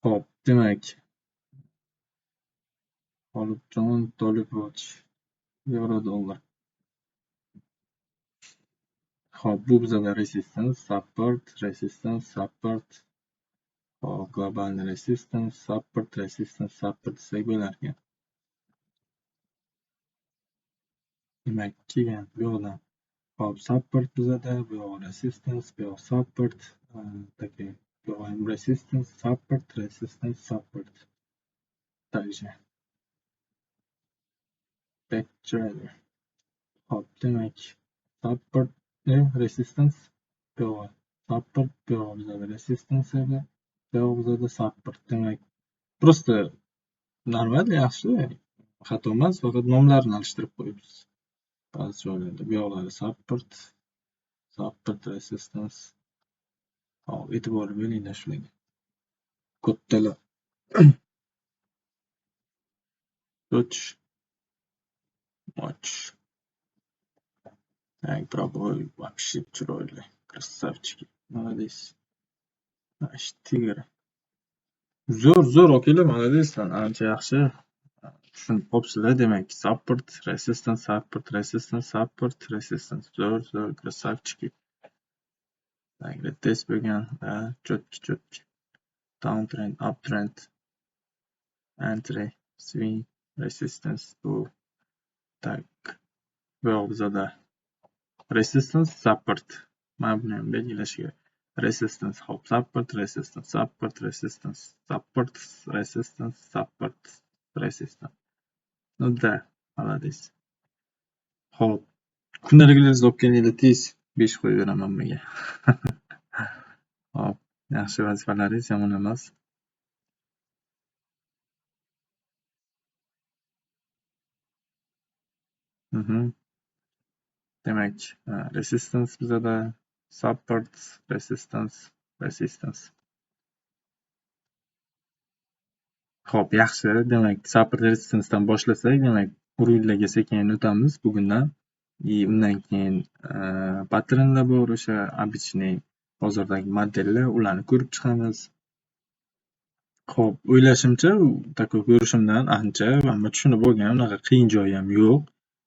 Xo'p, demak, G'olibjon Tolipovich, yevro dollar. Xo'p, bu bizada resistance, support, resistance, support. Xo'p, globalniy resistance, support, resistance, support desak bo'lar ekan. Demak, kelgan bu yoqdan. Xo'p, support bizada, bu yoq resistance, bu yoq support, такие, bu yoq ham resistance, support, resistance, support. Также. Backtrader. Xo'p, demak, support, resistance, bu yoq support, bu yoq bizada resistance edi, bu yoq bizada support. Demak, просто normal, yaxshi, xato emas, faqat nomlarini alishtirib qo'yibmiz. Ba'zi joylarda bu yoqlari support, support, resistance. Xo'p, e'tiborli bo'linglar shularga. Kattalar. Uch. Och. Так, пробой вообще chiroyli. Красавчики. Молодец. Tigr. Zo'r, zo'r okalar, молодец. Ancha yaxshi. Tushunib qolibsizlar, demak, support, resistance, support, resistance, support, resistance. Zo'r, zo'r, красавчики. Так, retest bo'lgan, да, четкий, четкий. Downtrend, uptrend, entry, swing, resistance bu. Так, bu yoq bizada resistance, support. Mana buni ham belgilash kerak. Resistance, hop, support, resistance, support, resistance, support, resistance, support, resistance. Ну да, молодец. Xo'p, kundaliklaringizni olib kelinglar tez, 5 qo'yib beraman bunga. Xo'p, yaxshi vazifalaringiz yomon emas. Demak, resistance bizada, support, resistance, resistance. Xo'p, yaxshi. Demak, support resistancedan boshlasak, demak, уровеньlarga sekin o'tamiz bugundan. И undan keyin patternlar bor, o'sha обычный bozordagi modellar, ularni ko'rib chiqamiz. Xo'p, o'ylashimcha, такой ko'rishimdan ancha hamma tushunib olgan, unaqa qiyin joyi ham yo'q.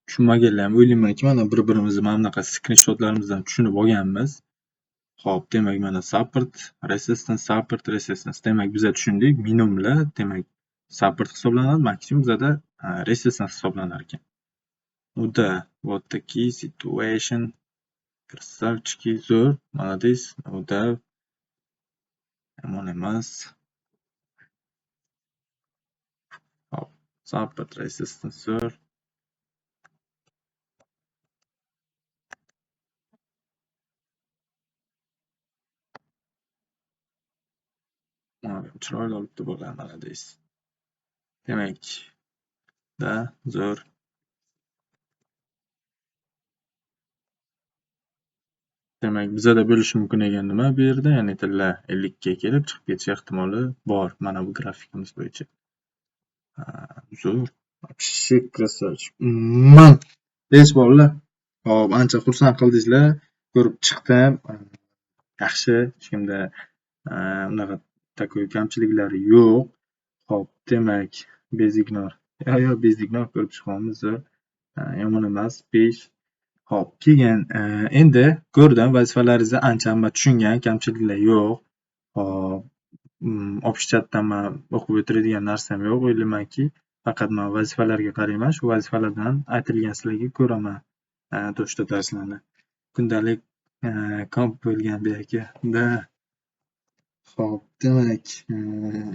Tushunmaganlar ham o'ylaymanki, mana bir-birimizni mana bunaqa skrinshotlarimizdan tushunib olganmiz. Xo'p, demak, mana support, resistance, support, resistance. Demak, biza tushundik, minimumlar, demak, support hisoblanadi, maksimum bizada resistance hisoblanar ekan. Да, вот такие situation. Красавчики, zo'r, молодец. Да, yomon emas. Hop, support, resistance zo'r. Chiroyli olibdi bola, молодец. Demak, da, zo'r. Demak, bizada bo'lishi mumkin ekan nima bu yerda? Ya'ni tilla 50 ga kelib chiqib ketish ehtimoli bor mana bu grafikimiz bo'yicha. Zo'r. Вообще красавчик. Umuman 5 bolalar. Xo'p, ancha xursand qildingizlar. Ko'rib chiqdim. Yaxshi, hech kimda unaqa такой kamchiliklari yo'q. Xo'p, demak, bez ignore. Yo'q, yo'q, bez ignore ko'rib chiqyapmiz, zo'r. Yomon emas, 5. Xo'p, keyin endi ko'rdim, vazifalaringizni ancha hamma tushungan, kamchiliklar yo'q. Xo'p, общий chatdan man o'qib o'tiradigan narsam yo'q. O'ylaymanki, faqat man vazifalarga qarayman, shu vazifalardan aytilgan sizlarga ko'raman то, что darslarni. Kundalik komp bo'lgan bu aka. Да. Xo'p, demak,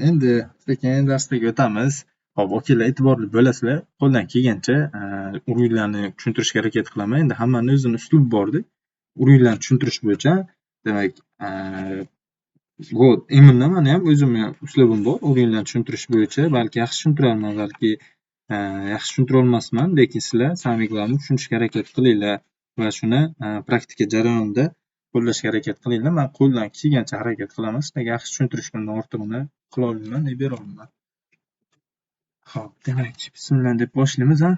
endi sekin darslarga o'tamiz. Xo'p, okalar, e'tiborli bo'lasizlar. Qo'ldan kelgancha уровеньlarni tushuntirishga harakat qilaman. Endi hammani o'zini uslubi bor-da. Уровеньlarni tushuntirish bo'yicha, demak, вот, именно mani ham o'zimni uslubim bor уровеньlarni tushuntirish bo'yicha. Balki yaxshi tushuntirarman, balki yaxshi tushuntira olmasman, lekin sizlar самое главное tushunishga harakat qilinglar va shuni praktika jarayonida qo'llashga harakat qilinglar. Man qo'ldan kelgancha harakat qilaman, sizlarga yaxshi tushuntirishga undan ortig'ini qila olmayman, bera olmayman. Xo'p, demak, bismillah deb boshlaymiz, a?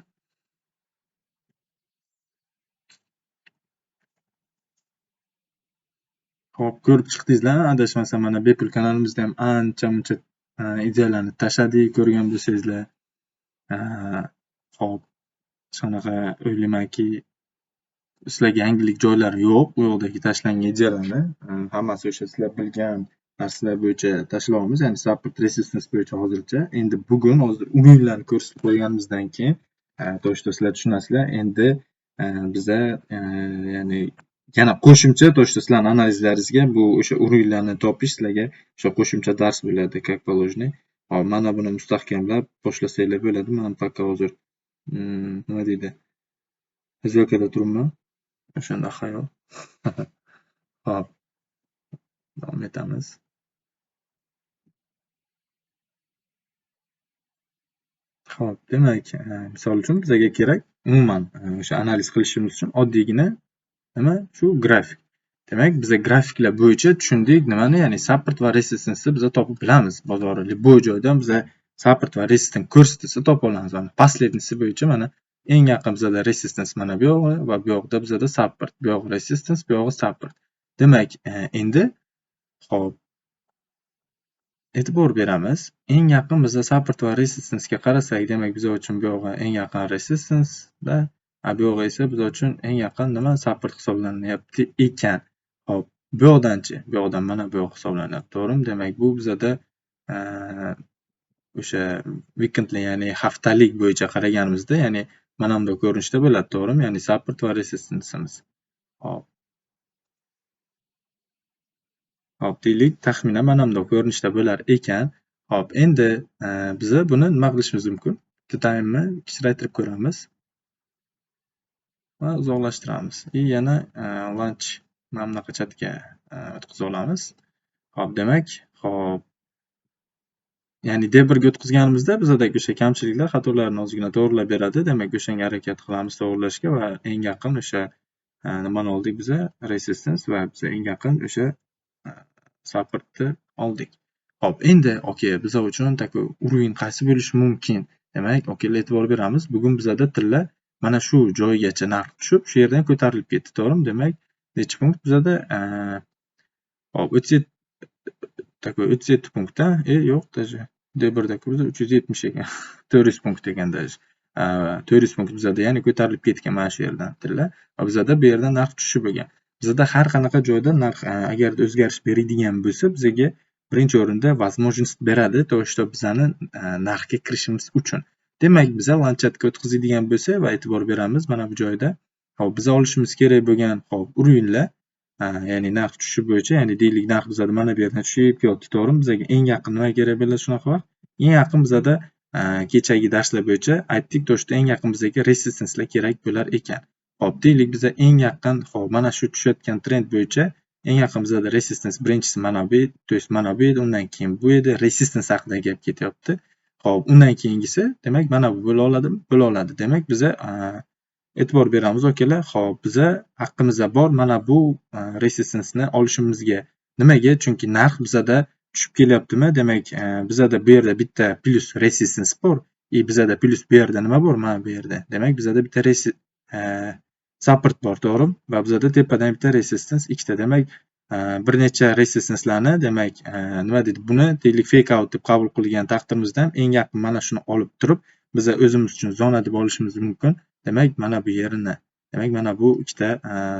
Xo'p, ko'rib chiqdingizlar, adashmasam mana bepul kanalimizda ham ancha muncha Ideyalarni tashladik, ko'rgan bo'lsangizlar. Xo'p, shunaqa o'ylaymanki, sizlarga yangilik joylari yo'q. U yoqdagi tashlangan ideyalarni hammasi o'sha sizlar bilgan narsalar bo'yicha tashlayapmiz, ya'ni support, resistance bo'yicha hozircha. Endi bugun hozir уровень larni ko'rsatib qo'yganimizdan keyin, то что sizlar tushunasizlar, endi biza, ya'ni yana qo'shimcha, то что sizlarni analizlaringizga bu o'sha уровень larni topish sizlarga o'sha qo'shimcha dars bo'ladi, как положено. Hop, mana buni mustahkamlab boshlasanglar bo'ladi. Man пока hozir, nima deydi, сделка da turibman. O'shanda xayol. Hop, davom etamiz. Xo'p, demak, misol uchun bizaga kerak umuman o'sha analiz qilishimiz uchun oddiygina nima? Shu grafik. Demak, biza grafiklar bo'yicha tushundik nimani, ya'ni support va resistance'ni biza topib bilamiz. Bozorda любой joydan biza support va resistance ko'rsatsa topa olamiz. Mana последний si bo'yicha mana eng yaqin bizada resistance mana bu yog'i va bu yoqda bizada support, bu yog'i resistance, bu yog'i support. Demak, endi hop, e'tibor beramiz. Eng yaqin biza support va resistancega qarasak, demak, biz uchun bu yog'i eng yaqin resistance-da, bu yog'i esa biz uchun eng yaqin nima, support hisoblanyapti ekan. Hop, bu yoqdanchi? Bu yoqdan mana bu yoq hisoblanyapti, to'g'rimi? Demak, bu bizada o'sha weekendli, ya'ni haftalik bo'yicha qaraganimizda, ya'ni mana bunday ko'rinishda bo'ladi, to'g'rimi? Ya'ni support va resistance'imiz. Hop. Hop, deylik, taxminan mana bunday ko'rinishda bo'lar ekan. Hop, endi biza buni nima qilishimiz mumkin? Bitta time'ni kichraytirib ko'ramiz va uzoqlashtiramiz. И yana lunch mana bunaqa chatga o'tkazib olamiz. Hop, demak, hop, ya'ni D1 ga o'tkazganimizda bizadagi o'sha kamchiliklar, xatolarni ozgina to'g'rilab beradi. Demak, o'shanga harakat qilamiz to'g'rilashga va eng yaqin o'sha nimani oldik biza? Resistance va biza eng yaqin o'sha supportni oldik. Hop, endi okey, biza uchun такой уровень qaysi bo'lishi mumkin? Demak, okey, e'tibor beramiz. Bugun bizada tilla mana shu joygacha narx tushib, shu yerdan ko'tarilib ketdi, to'g'rimi? Demak, necha punkt bizada? Hop, 37, такой 37 punktda, yo'q, даже D1dagi bizda 370 ekan. 400 punkt ekan даже. 400 punkt bizada, ya'ni ko'tarilib ketgan mana shu yerdan tilla va bizada bu yerdan narx tushib bo'lgan. Bizada har qanaqa joyda narx agarda o'zgarish beradigan bo'lsa, bizaga birinchi o'rinda возможность beradi, то что bizani narxga kirishimiz uchun. Demak, biza lanchatga o'tkazadigan bo'lsak va e'tibor beramiz mana bu joyda. Hop, biza olishimiz kerak bo'lgan, hop, уровень lar, ya'ni narx tushishi bo'yicha, ya'ni deylik, narx bizada mana bu yerdan tushib kelyapti, to'g'rimi? Bizaga eng yaqin nima kerak bo'ladi shunaqa vaqt? Eng yaqin bizada kechagi darslar bo'yicha aytdik, то что eng yaqin bizaga resistancelar kerak bo'lar ekan. Hop, deylik, biza eng yaqin, hop, mana shu tushayotgan trend bo'yicha eng yaqin bizada resistance birinchisi mana bu, то есть mana bu edi, undan keyin bu edi, resistance haqida gap ketyapti. Hop, undan keyingisi, demak, mana bu bo'la oladimi? Bo'la oladi. Demak, biza e'tibor beramiz, okalar. Hop, biza haqqimizda bor mana bu resistanceni olishimizga. Nimaga? Chunki narx bizada tushib kelyaptimi? Demak, bizada bu yerda bitta plyus resistance bor и bizada plyus bu yerda nima bor? Mana bu yerda. Demak, bizada bitta support bor, to'g'rimi? Va bizada tepadan bitta resistance, ikkita. Demak, bir necha resistancelarni, demak, nima deydi, buni deylik, fake out deb qabul qilgan taqdirimizda ham eng yaqin mana shuni olib turib, biza o'zimiz uchun zona deb olishimiz mumkin. Demak, mana bu yerini, demak, mana bu ikkita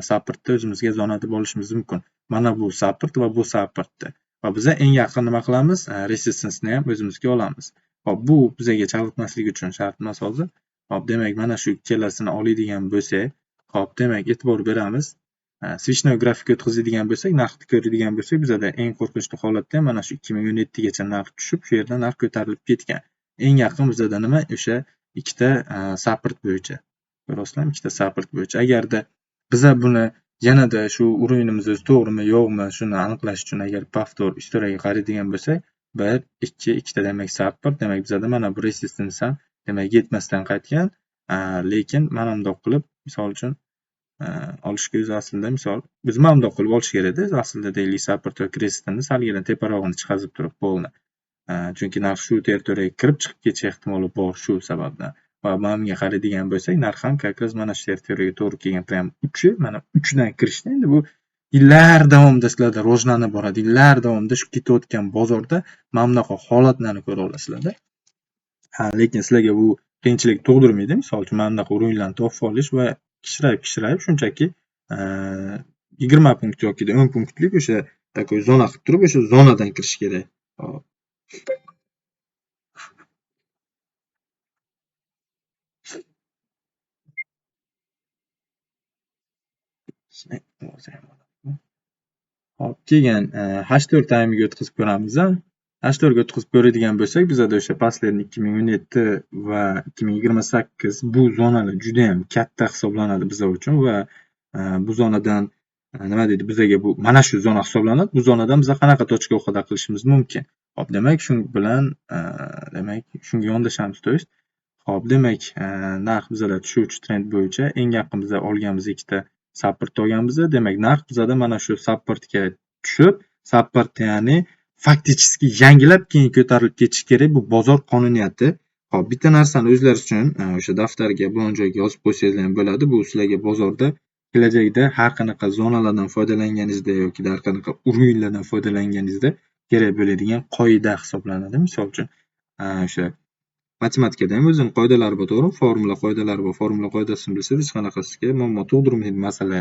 supportni o'zimizga zona deb olishimiz mumkin. Mana bu support va bu supportni. Va biza eng yaqin nima qilamiz? Resistanceni ham o'zimizga olamiz. Hop, bu bizaga chalg'itmaslik uchun shart emas hozir. Hop, demak, mana shu ikkalasini oladigan bo'lsak, hop, demak, e'tibor beramiz. Свечной grafikka o'tkazadigan bo'lsak, narxni ko'radigan bo'lsak, bizada eng qo'rqinchli holatda ham mana shu 2017 gacha narx tushib, shu yerdan narx ko'tarilib ketgan. Eng yaqin bizada nima? O'sha ikkita support bo'yicha. Ko'rasizlarmi? Ikkita support bo'yicha. Agarda biza buni yanada shu уровень imiz o'zi to'g'rimi, yo'qmi, shuni aniqlash uchun agar повтор история ga qaraydigan bo'lsak, 1, 2, ikkita, demak, support, demak, bizada mana bu resistance ham, demak, yetmasdan qaytgan. Lekin mana bundoq qilib, misol uchun, olishga o'zi aslida, misol, biz mana bundoq qilib olish kerakda aslida, deylik, support yoki resistance salgina teparog'ini chiqazib turib polni. Chunki narx shu territoriyaga kirib chiqib ketish ehtimoli bor shu sababdan. Va mana bunga qaraydigan bo'lsak, narx ham как раз mana shu territoriyaga to'g'ri kelgan. Prям uchi, mana uchidan kirishda endi bu Yillar davomida sizlarda rivojlanib boradi. Yillar davomida shu ketayotgan bozorda mana bunaqa holatlarni ko'ra olasizlarda. Ha, lekin sizlarga bu qiyinchilik tug'dirmaydi. Misol uchun, mana bunaqa o'rinlarni topib olish va kichrayib shunchaki 20 punkt yoki 10 punktlik o'sha такой zona qilib turib, o'sha zonadan kirish kerak. Hop. Hop, keyin H4 time'ga o'tkazib ko'ramiz. H4 ga o'tkazib ko'radigan bo'lsak, bizada o'sha pastlarni 2017 va 2028 bu zonalar juda ham katta hisoblanadi bizlar uchun va bu zonadan nima deydi, bizaga bu mana shu zona hisoblanadi. Bu zonadan biz qanaqa tochka vaqoda qilishimiz mumkin. Hop, demak, shu bilan demak, shunga yondashamiz, to есть. Hop, demak, narx bizada tushuvchi trend bo'yicha eng yaqin biza olganmiz ikkita support olganmiz. Demak, narx bizada mana shu supportga tushib, support ya'ni faktически yangilab keyin ko'tarilib ketish kerak. Bu bozor qonuniyati. Hop, bitta narsani o'zlari uchun o'sha daftarga biron joyga yozib qo'ysanglar ham bo'ladi. Bu sizlarga bozorda kelajakda har qanaqa zonalardan foydalanganingizda yoki har qanaqa уровеньlardan foydalanganingizda kerak bo'ladigan qoida hisoblanadi. Misol uchun, o'sha matematikada ham o'zini qoidalari bor, to'g'rimi? Formula qoidalari bor. Formula qoidasini bilsangiz, hech qanaqa sizga muammo tug'dirmaydi masala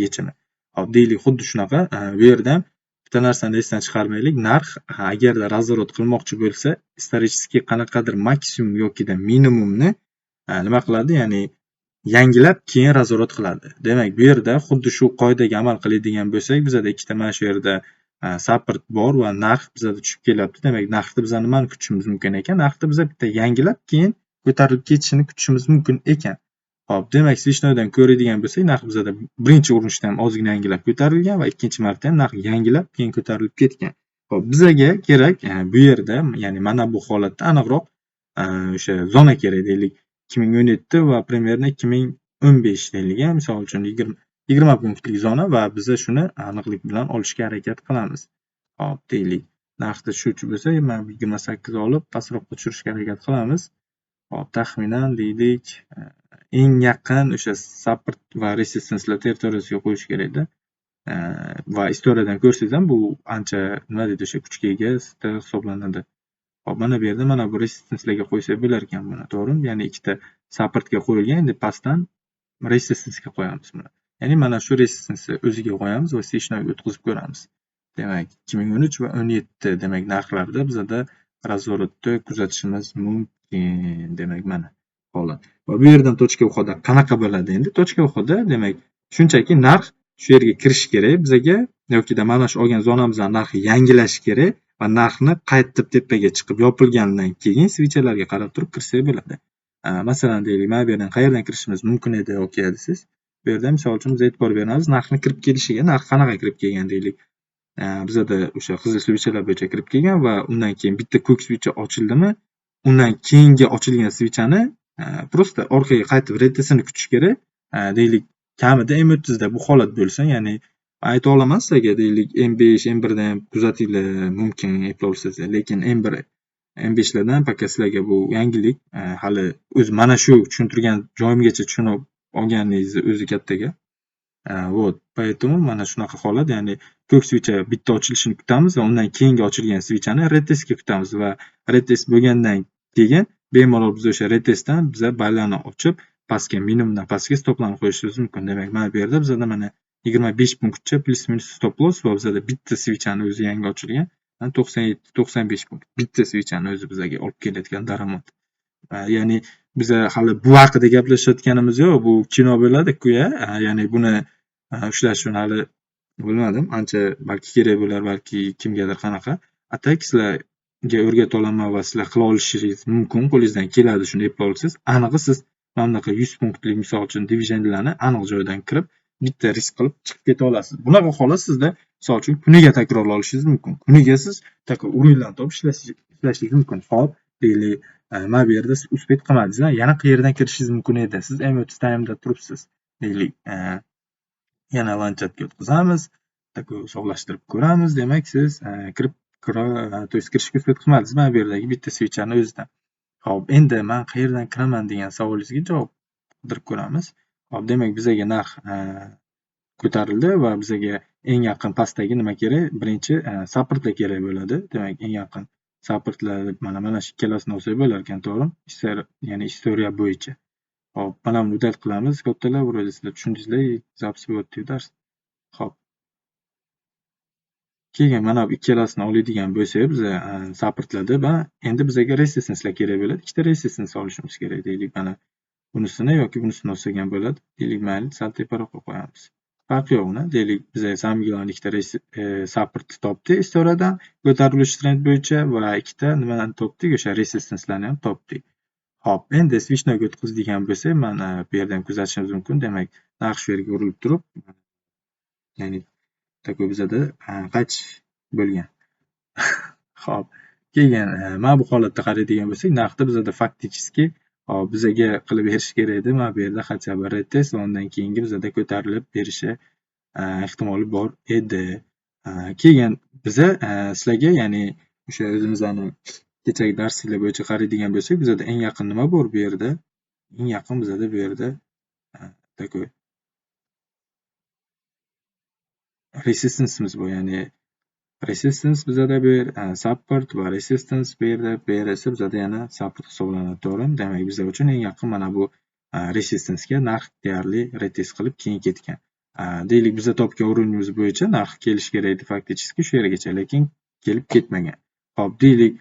yechimi. Hop, deylik, xuddi shunaqa bu yerda ham bitta narsani esdan chiqarmaylik. Narx agarda razворот qilmoqchi bo'lsa, исторически qanaqadir maksimum yokida minimumni nima qiladi? Ya'ni yangilab keyin razворот qiladi. Demak, bu yerda xuddi shu qoidaga amal qiladigan bo'lsak, bizada ikkita mana shu yerda support bor va narx bizada tushib kelyapti. Demak, narxni biz nimani kutishimiz mumkin ekan? Narxni biz bitta yangilab keyin ko'tarilib ketishini kutishimiz mumkin ekan. Hop, demak, свечнойdan ko'radigan bo'lsak, narx bizada birinchi urinishda ham ozgina yangilab ko'tarilgan va ikkinchi marta ham narx yangilab keyin ko'tarilib ketgan. Hop, bizaga kerak bu yerda, ya'ni mana bu holatda aniqroq o'sha zona kerak deylik. 2017 va примерно 2015 deylik, misol uchun 20 punktlik zona va biza shuni aniqlik bilan olishga harakat qilamiz. Hop, deylik, narxda tushuvchi bo'lsa, mana 28 olib pastroqqa tushirishga harakat qilamiz. Hop, taxminan deylik, eng yaqin o'sha support va resistancelar territoriyasiga qo'yish kerakda. Va istoriyadan ko'rsangiz ham bu ancha nima deydi, o'sha kuchga ega hisoblanadi. Hop, mana bu yerda mana bu resistancelarga qo'ysak bo'lar ekan buni, to'g'rimi? Ya'ni ikkita supportga qo'yilgan, endi pastdan resistancega qo'yamiz buni. Ya'ni mana shu resistanceni o'ziga qo'yamiz va свечнойga o'tkazib ko'ramiz. Demak, 2013 va 17 demak narxlarda bizada razворотni kuzatishimiz mumkin. Demak, mana holat. Va bu yerdan tochka vхода qanaqa bo'ladi endi? Tochka vхода demak, shunchaki narx shu yerga kirishi kerak bizaga yokida mana shu olgan zonamizdan narxi yangilashi kerak va narxni qaytib tepaga chiqib yopilgandan keyin свечаlarga qarab turib kirsak bo'ladi. Masalan, deylik, mana bu yerdan qayerdan kirishimiz mumkin edi yoki desangiz, bu yerda misol uchun biz e'tibor beramiz narxni kirib kelishiga, narx qanaqa kirib kelgan deylik. Bizada o'sha qizil свечаlar bo'yicha kirib kelgan va undan keyin bitta ko'k свеча ochildimi, undan keyingi ochilgan свечani просто orqaga qaytib retesini kutish kerak. Deylik, kamida M30 da bu holat bo'lsa, ya'ni ayta olaman sizlarga, deylik, M5, M1 da ham kuzatinglar mumkin eplay olsangizlar, lekin M1, M5 lardan пока sizlarga bu yangilik, hali o'zi mana shu tushuntirgan joyimgacha tushunib olganingizni o'zi katta gap. Вот, поэтому mana shunaqa holat, ya'ni ko'k свеча bitta ochilishini kutamiz va undan keyingi ochilgan свечani retestga kutamiz va retest bo'lgandan keyin bemalol biz o'sha retestdan biza buylarni ochib, pastga minimumdan pastga stoplarni qo'yishimiz mumkin. Demak, mana bu yerda bizada mana 25 punktcha плюс-минус stop loss va bizada bitta свечani o'zi yangi ochilgan 97-95 punkt. Bitta свечani o'zi bizga olib kelayotgan daromad. Ya'ni biza hali bu haqida gaplashayotganimiz yo'q, bu kino bo'ladi-ku ya, ya'ni buni ushlash uchun hali bilmadim, ancha balki kerak bo'lar, balki kimgadir qanaqa. А так sizlarga o'rgata olaman va sizlar qila olishingiz mumkin, qo'lingizdan keladi shuni eplay olsangiz. Anig'i siz mana bunaqa 100 punktlik misol uchun движениyalarni aniq joydan kirib, bitta risk qilib chiqib keta olasiz. Bunaqa holat sizda misol uchun kuniga takrorlay olishingiz mumkin. Kuniga siz такой уровеньlarni topib ishlashingiz mumkin. Hop, deylik, mana bu yerda siz успеть qilmadingiz, yana qayerdan kirishingiz mumkin edi? Siz M30 time'da turibsiz. Deylik, yana Lanchatga o'tkazamiz, такой uzoqlashtirib ko'ramiz. Demak, siz kirib то есть kirishga успеть qilmadingiz mana bu yerdagi bitta свечani o'zidan. Hop, endi man qayerdan kiraman degan savolingizga javob qidirib ko'ramiz. Hop, demak, bizaga narx ko'tarildi va bizaga eng yaqin pastdagi nima kerak? Birinchi supportlar kerak bo'ladi. Demak, eng yaqin supportlar mana shu ikkalasini olsak bo'lar ekan, to'g'rimi? Ya'ni istoriya bo'yicha. Hop, mana buni udal qilamiz. Kattalar, вроде sizlar tushundingizlar, zapis bo'lyapti dars. Hop. Keyin mana bu ikkalasini oladigan bo'lsak, biz supportlarda va endi bizga resistancelar kerak bo'ladi. Ikkita resistance olishimiz kerak deylik. Mana bunisini yoki bunisini olsak ham bo'ladi. Deylik, mayli, sal teparoqqa qo'yamiz. Farqi yo'q uni. Deylik, biz samgilarni ikkita support topdik istoriyadan, ko'tarilish trend bo'yicha va ikkita nimani topdik, o'sha resistancelarni ham topdik. Hop, endi switchni o'tkazadigan bo'lsak, mana bu yerda ham kuzatishimiz mumkin. Demak, narx shu yerga urilib turib, ya'ni такой bizada qaytish bo'lgan. Hop, keyin mana bu holatda qaraydigan bo'lsak, narxda bizada faktически hop bizaga qilib berish kerak edi. Mana bu yerda хотя бы retest va undan keyingi bizada ko'tarilib berishi ehtimoli bor edi. Keyin biza sizlarga, ya'ni o'sha o'zimizni kechagi darsliklar bo'yicha qaraydigan bo'lsak, bizada eng yaqin nima bor bu yerda? Eng yaqin bizada bu yerda такой resistance'imiz bor, ya'ni resistance bizada bu yer support va resistance bu yerda, bu yer esa bizada yana support hisoblanadi, to'g'rimi? Demak, bizlar uchun eng yaqin mana bu resistancega narx deyarli retest qilib keyin ketgan. Deylik, biza topgan o'rinimiz bo'yicha narx kelishi kerak edi faktически shu yergacha, lekin kelib ketmagan. Hop, deylik,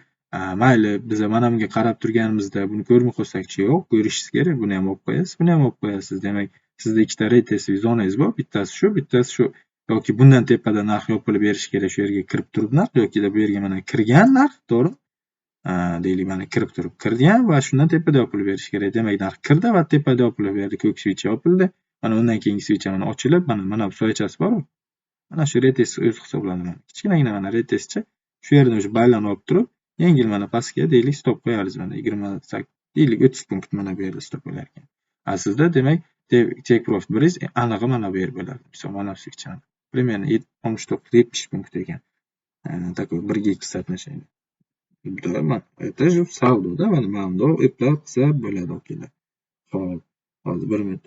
mayli, biza mana bunga qarab turganimizda buni ko'rmay qolsak-chi, yo'q, ko'rishingiz kerak, buni ham olib qo'yasiz, buni ham olib qo'yasiz. Demak, sizda ikkita retest zonangiz bor, bittasi shu, bittasi shu. Yoki bundan tepada narx yopilib berishi kerak, shu yerga kirib turib narx, yoki bu yerga mana kirgan narx, to'g'rimi? Deylik, mana kirib turib kirgan va shundan tepada yopilib berishi kerak. Demak, narx kirdi va tepada yopilib berdi, ko'k свеча yopildi. Mana undan keyingi свеча mana ochilib, mana bu soyachasi bor-ku. Mana shu retest o'zi hisoblanadi. Kichkinagina mana retestchi shu yerdan o'sha baylanib olib turib, yengil mana pastga deylik stop qo'yamiz mana 28 deylik 30 punkt mana bu yerda stop bo'lar ekan. Sizda demak take profit 100 anig'i mana bu yer bo'ladi. Misol mana bu свеча примерно 69-70 punkt ekan. Такой 1:2 соотношение. Да, это же savdo-da, mana bundoq eplab qilsa bo'ladi okalar. Xo'p, hozir 1 minut.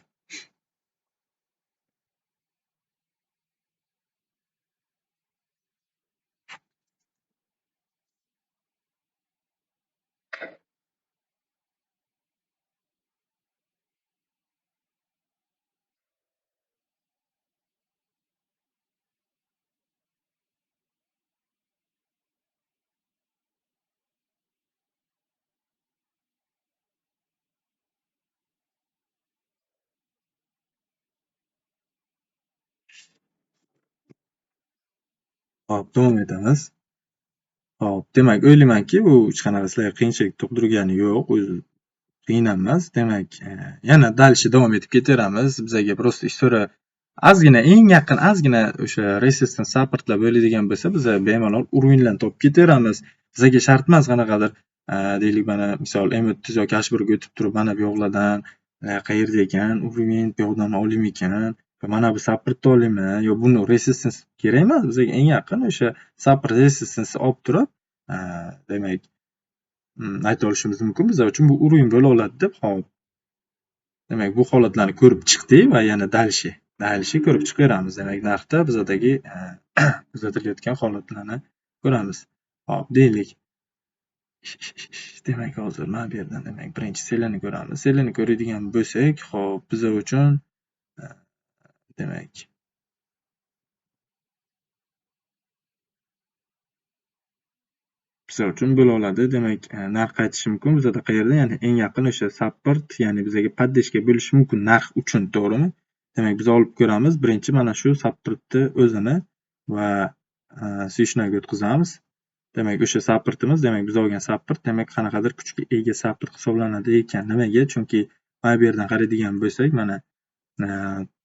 Hop, davom etamiz. Hop, demak, o'ylaymanki, bu hech qanaqa sizlarga qiyinchilik tug'dirgani yo'q, o'zi qiyin emas. Demak, yana дальше davom etib ketaveramiz. Bizga просто istoriya ozgina, eng yaqin ozgina o'sha resistance supportlar bo'ladigan bo'lsa, biz bemalol уровеньlarni topib ketaveramiz. Bizga shart emas qanaqadir, deylik, mana misol M30 yoki H1 ga o'tib turib, mana bu yoqlardan qayerda ekan, уровень bu yoqdan olaymikan, mana bu supportni olaymi yo buni resistance kerak emas. Bizga eng yaqin o'sha support resistance olib turib, demak, ayta olishimiz mumkin, bizlar uchun bu уровень bo'la oladi deb. Hop. Demak, bu holatlarni ko'rib chiqdik va yana дальше ko'rib chiqaveramiz. Demak, narxda bizadagi kuzatilayotgan holatlarni ko'ramiz. Hop, deylik. Demak, hozir mana bu yerdan demak birinchi selini ko'ramiz. Selini ko'radigan bo'lsak, hop, bizlar uchun demak bizlar uchun bo'la oladi. Demak, narx qaytishi mumkin. Bizada qayerda? Ya'ni eng yaqin o'sha support, ya'ni bizga поддержка bo'lishi mumkin narx uchun, to'g'rimi? Demak, biz olib ko'ramiz. Birinchi mana shu supportni o'zini va switchlarga o'tkazamiz. Demak, o'sha supportimiz, demak biz olgan support, demak qanaqadir kuchga ega support hisoblanadi ekan. Nimaga? Chunki mana bu yerdan qaraydigan bo'lsak, mana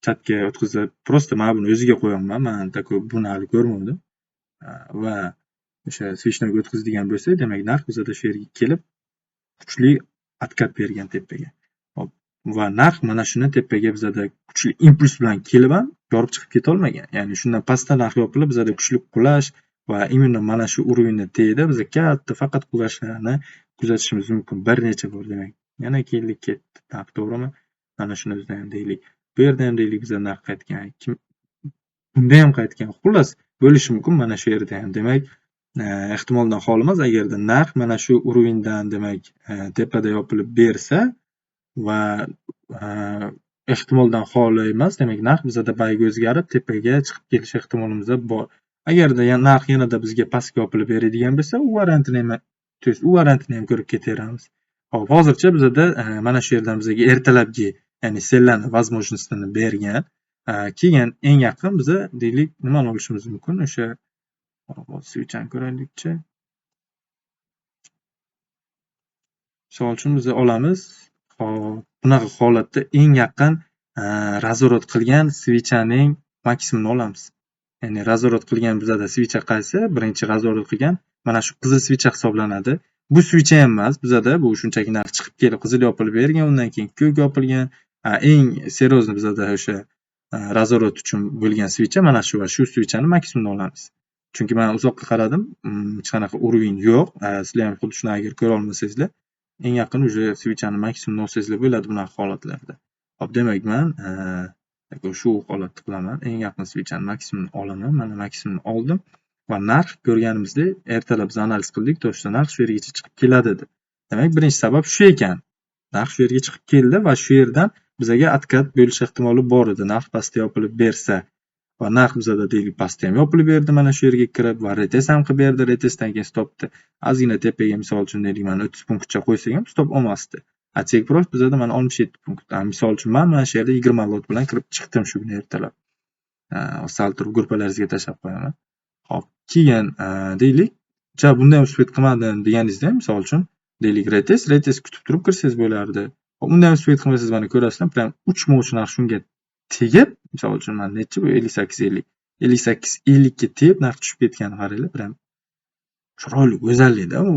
chatga o'tkazib, просто mana buni o'ziga qo'yapman. Man такой buni hali ko'rmadim. Va o'sha switchlarga o'tkazadigan bo'lsak, demak narx bizada shu yerga kelib kuchli откат bergan tepaga. Hop, va narx mana shuni tepaga bizada kuchli impuls bilan kelib ham yorib chiqib keta olmagan. Ya'ni shundan pastda narx yopilib, bizada kuchli qulash va именно mana shu уровеньni tagida biz katta faqat qulashlarni kuzatishimiz mumkin bir necha bor. Demak, yana keldik, ketdi narx, to'g'rimi? Mana shuni o'zida ham deylik. Bu yerda ham deylik bizda narx qaytgan. Bunda ham qaytgan. Xullas, bo'lishi mumkin mana shu yerda ham. Demak, ehtimoldan xoli emas, agarda narx mana shu уровень dan, demak, tepada yopilib bersa va ehtimoldan xoli emas, demak, narx bizada buyga o'zgarib, tepaga chiqib kelish ehtimolimiz bor. Agarda narx yanada bizga pastga yopilib beradigan bo'lsa, u variantini ham, то есть u variantini ham ko'rib ketaveramiz. Hop, hozircha bizada mana shu yerdan bizga ertalabki, ya'ni sellani возможность ini bergan. Keyin eng yaqin biza, deylik, nimani olishimiz mumkin? O'sha свеча ni ko'raylikchi. Misol uchun biz olamiz. Hop, bunaqa holatda eng yaqin разворот qilgan свеча ning maksimumini olamiz. Ya'ni разворот qilgan bizada свеча qaysi? Birinchi разворот qilgan mana shu qizil свеча hisoblanadi. Bu свеча ham emas bizada, bu shunchaki narx chiqib kelib qizil yopilib bergan, undan keyin ko'k yopilgan. Eng серьезный bizada o'sha разворот uchun bo'lgan свеча mana shu va shu свеча ni maksimumini olamiz. Chunki man uzoqqa qaradim, hech qanaqa уровень yo'q. Sizlar ham xuddi shuni agar ko'ra olmasangizlar, eng yaqin уже свеча ni maksimumini olsangizlar bo'ladi bunaqa holatlarda. Hop, demak, man shu holatni qilaman. Eng yaqin свеча ni maksimumini olaman. Mana, maksimumni oldim va narx, ko'rganimizdek, ertalab biz analiz qildik, то что narx shu yergacha chiqib keladi deb. Demak, birinchi sabab shu ekan. Narx shu yerga chiqib keldi va shu yerdan bizaga откат bo'lish ehtimoli bor edi, narx pastda yopilib bersa. Va narx bizada, deylik, pastda ham yopilib berdi mana shu yerga kirib va retest ham qilib berdi. Retestdan keyin stopni ozgina tepaga, misol uchun, deylik, mana 30 punktcha qo'ysak ham, stop olmasdi. A take profit bizada mana 67 punkt. Misol uchun, man mana shu yerda 20 lot bilan kirib chiqdim shu kuni ertalab. Sal turib gruppalaringizga tashlab qo'yaman. Hop, keyin, deylik, ja bunda ham успеть qilmadim deganingizda ham, misol uchun, deylik, retest kutib turib kirsangiz bo'lardi. Hop, unda ham успеть qilmasangiz, mana ko'rasizlar, прям uch narx shunga tegib, misol uchun, mana nechi bu, 58,50. 58,50 ga tegib narx tushib ketganini qaranglar, прям chiroyli go'zallikda u.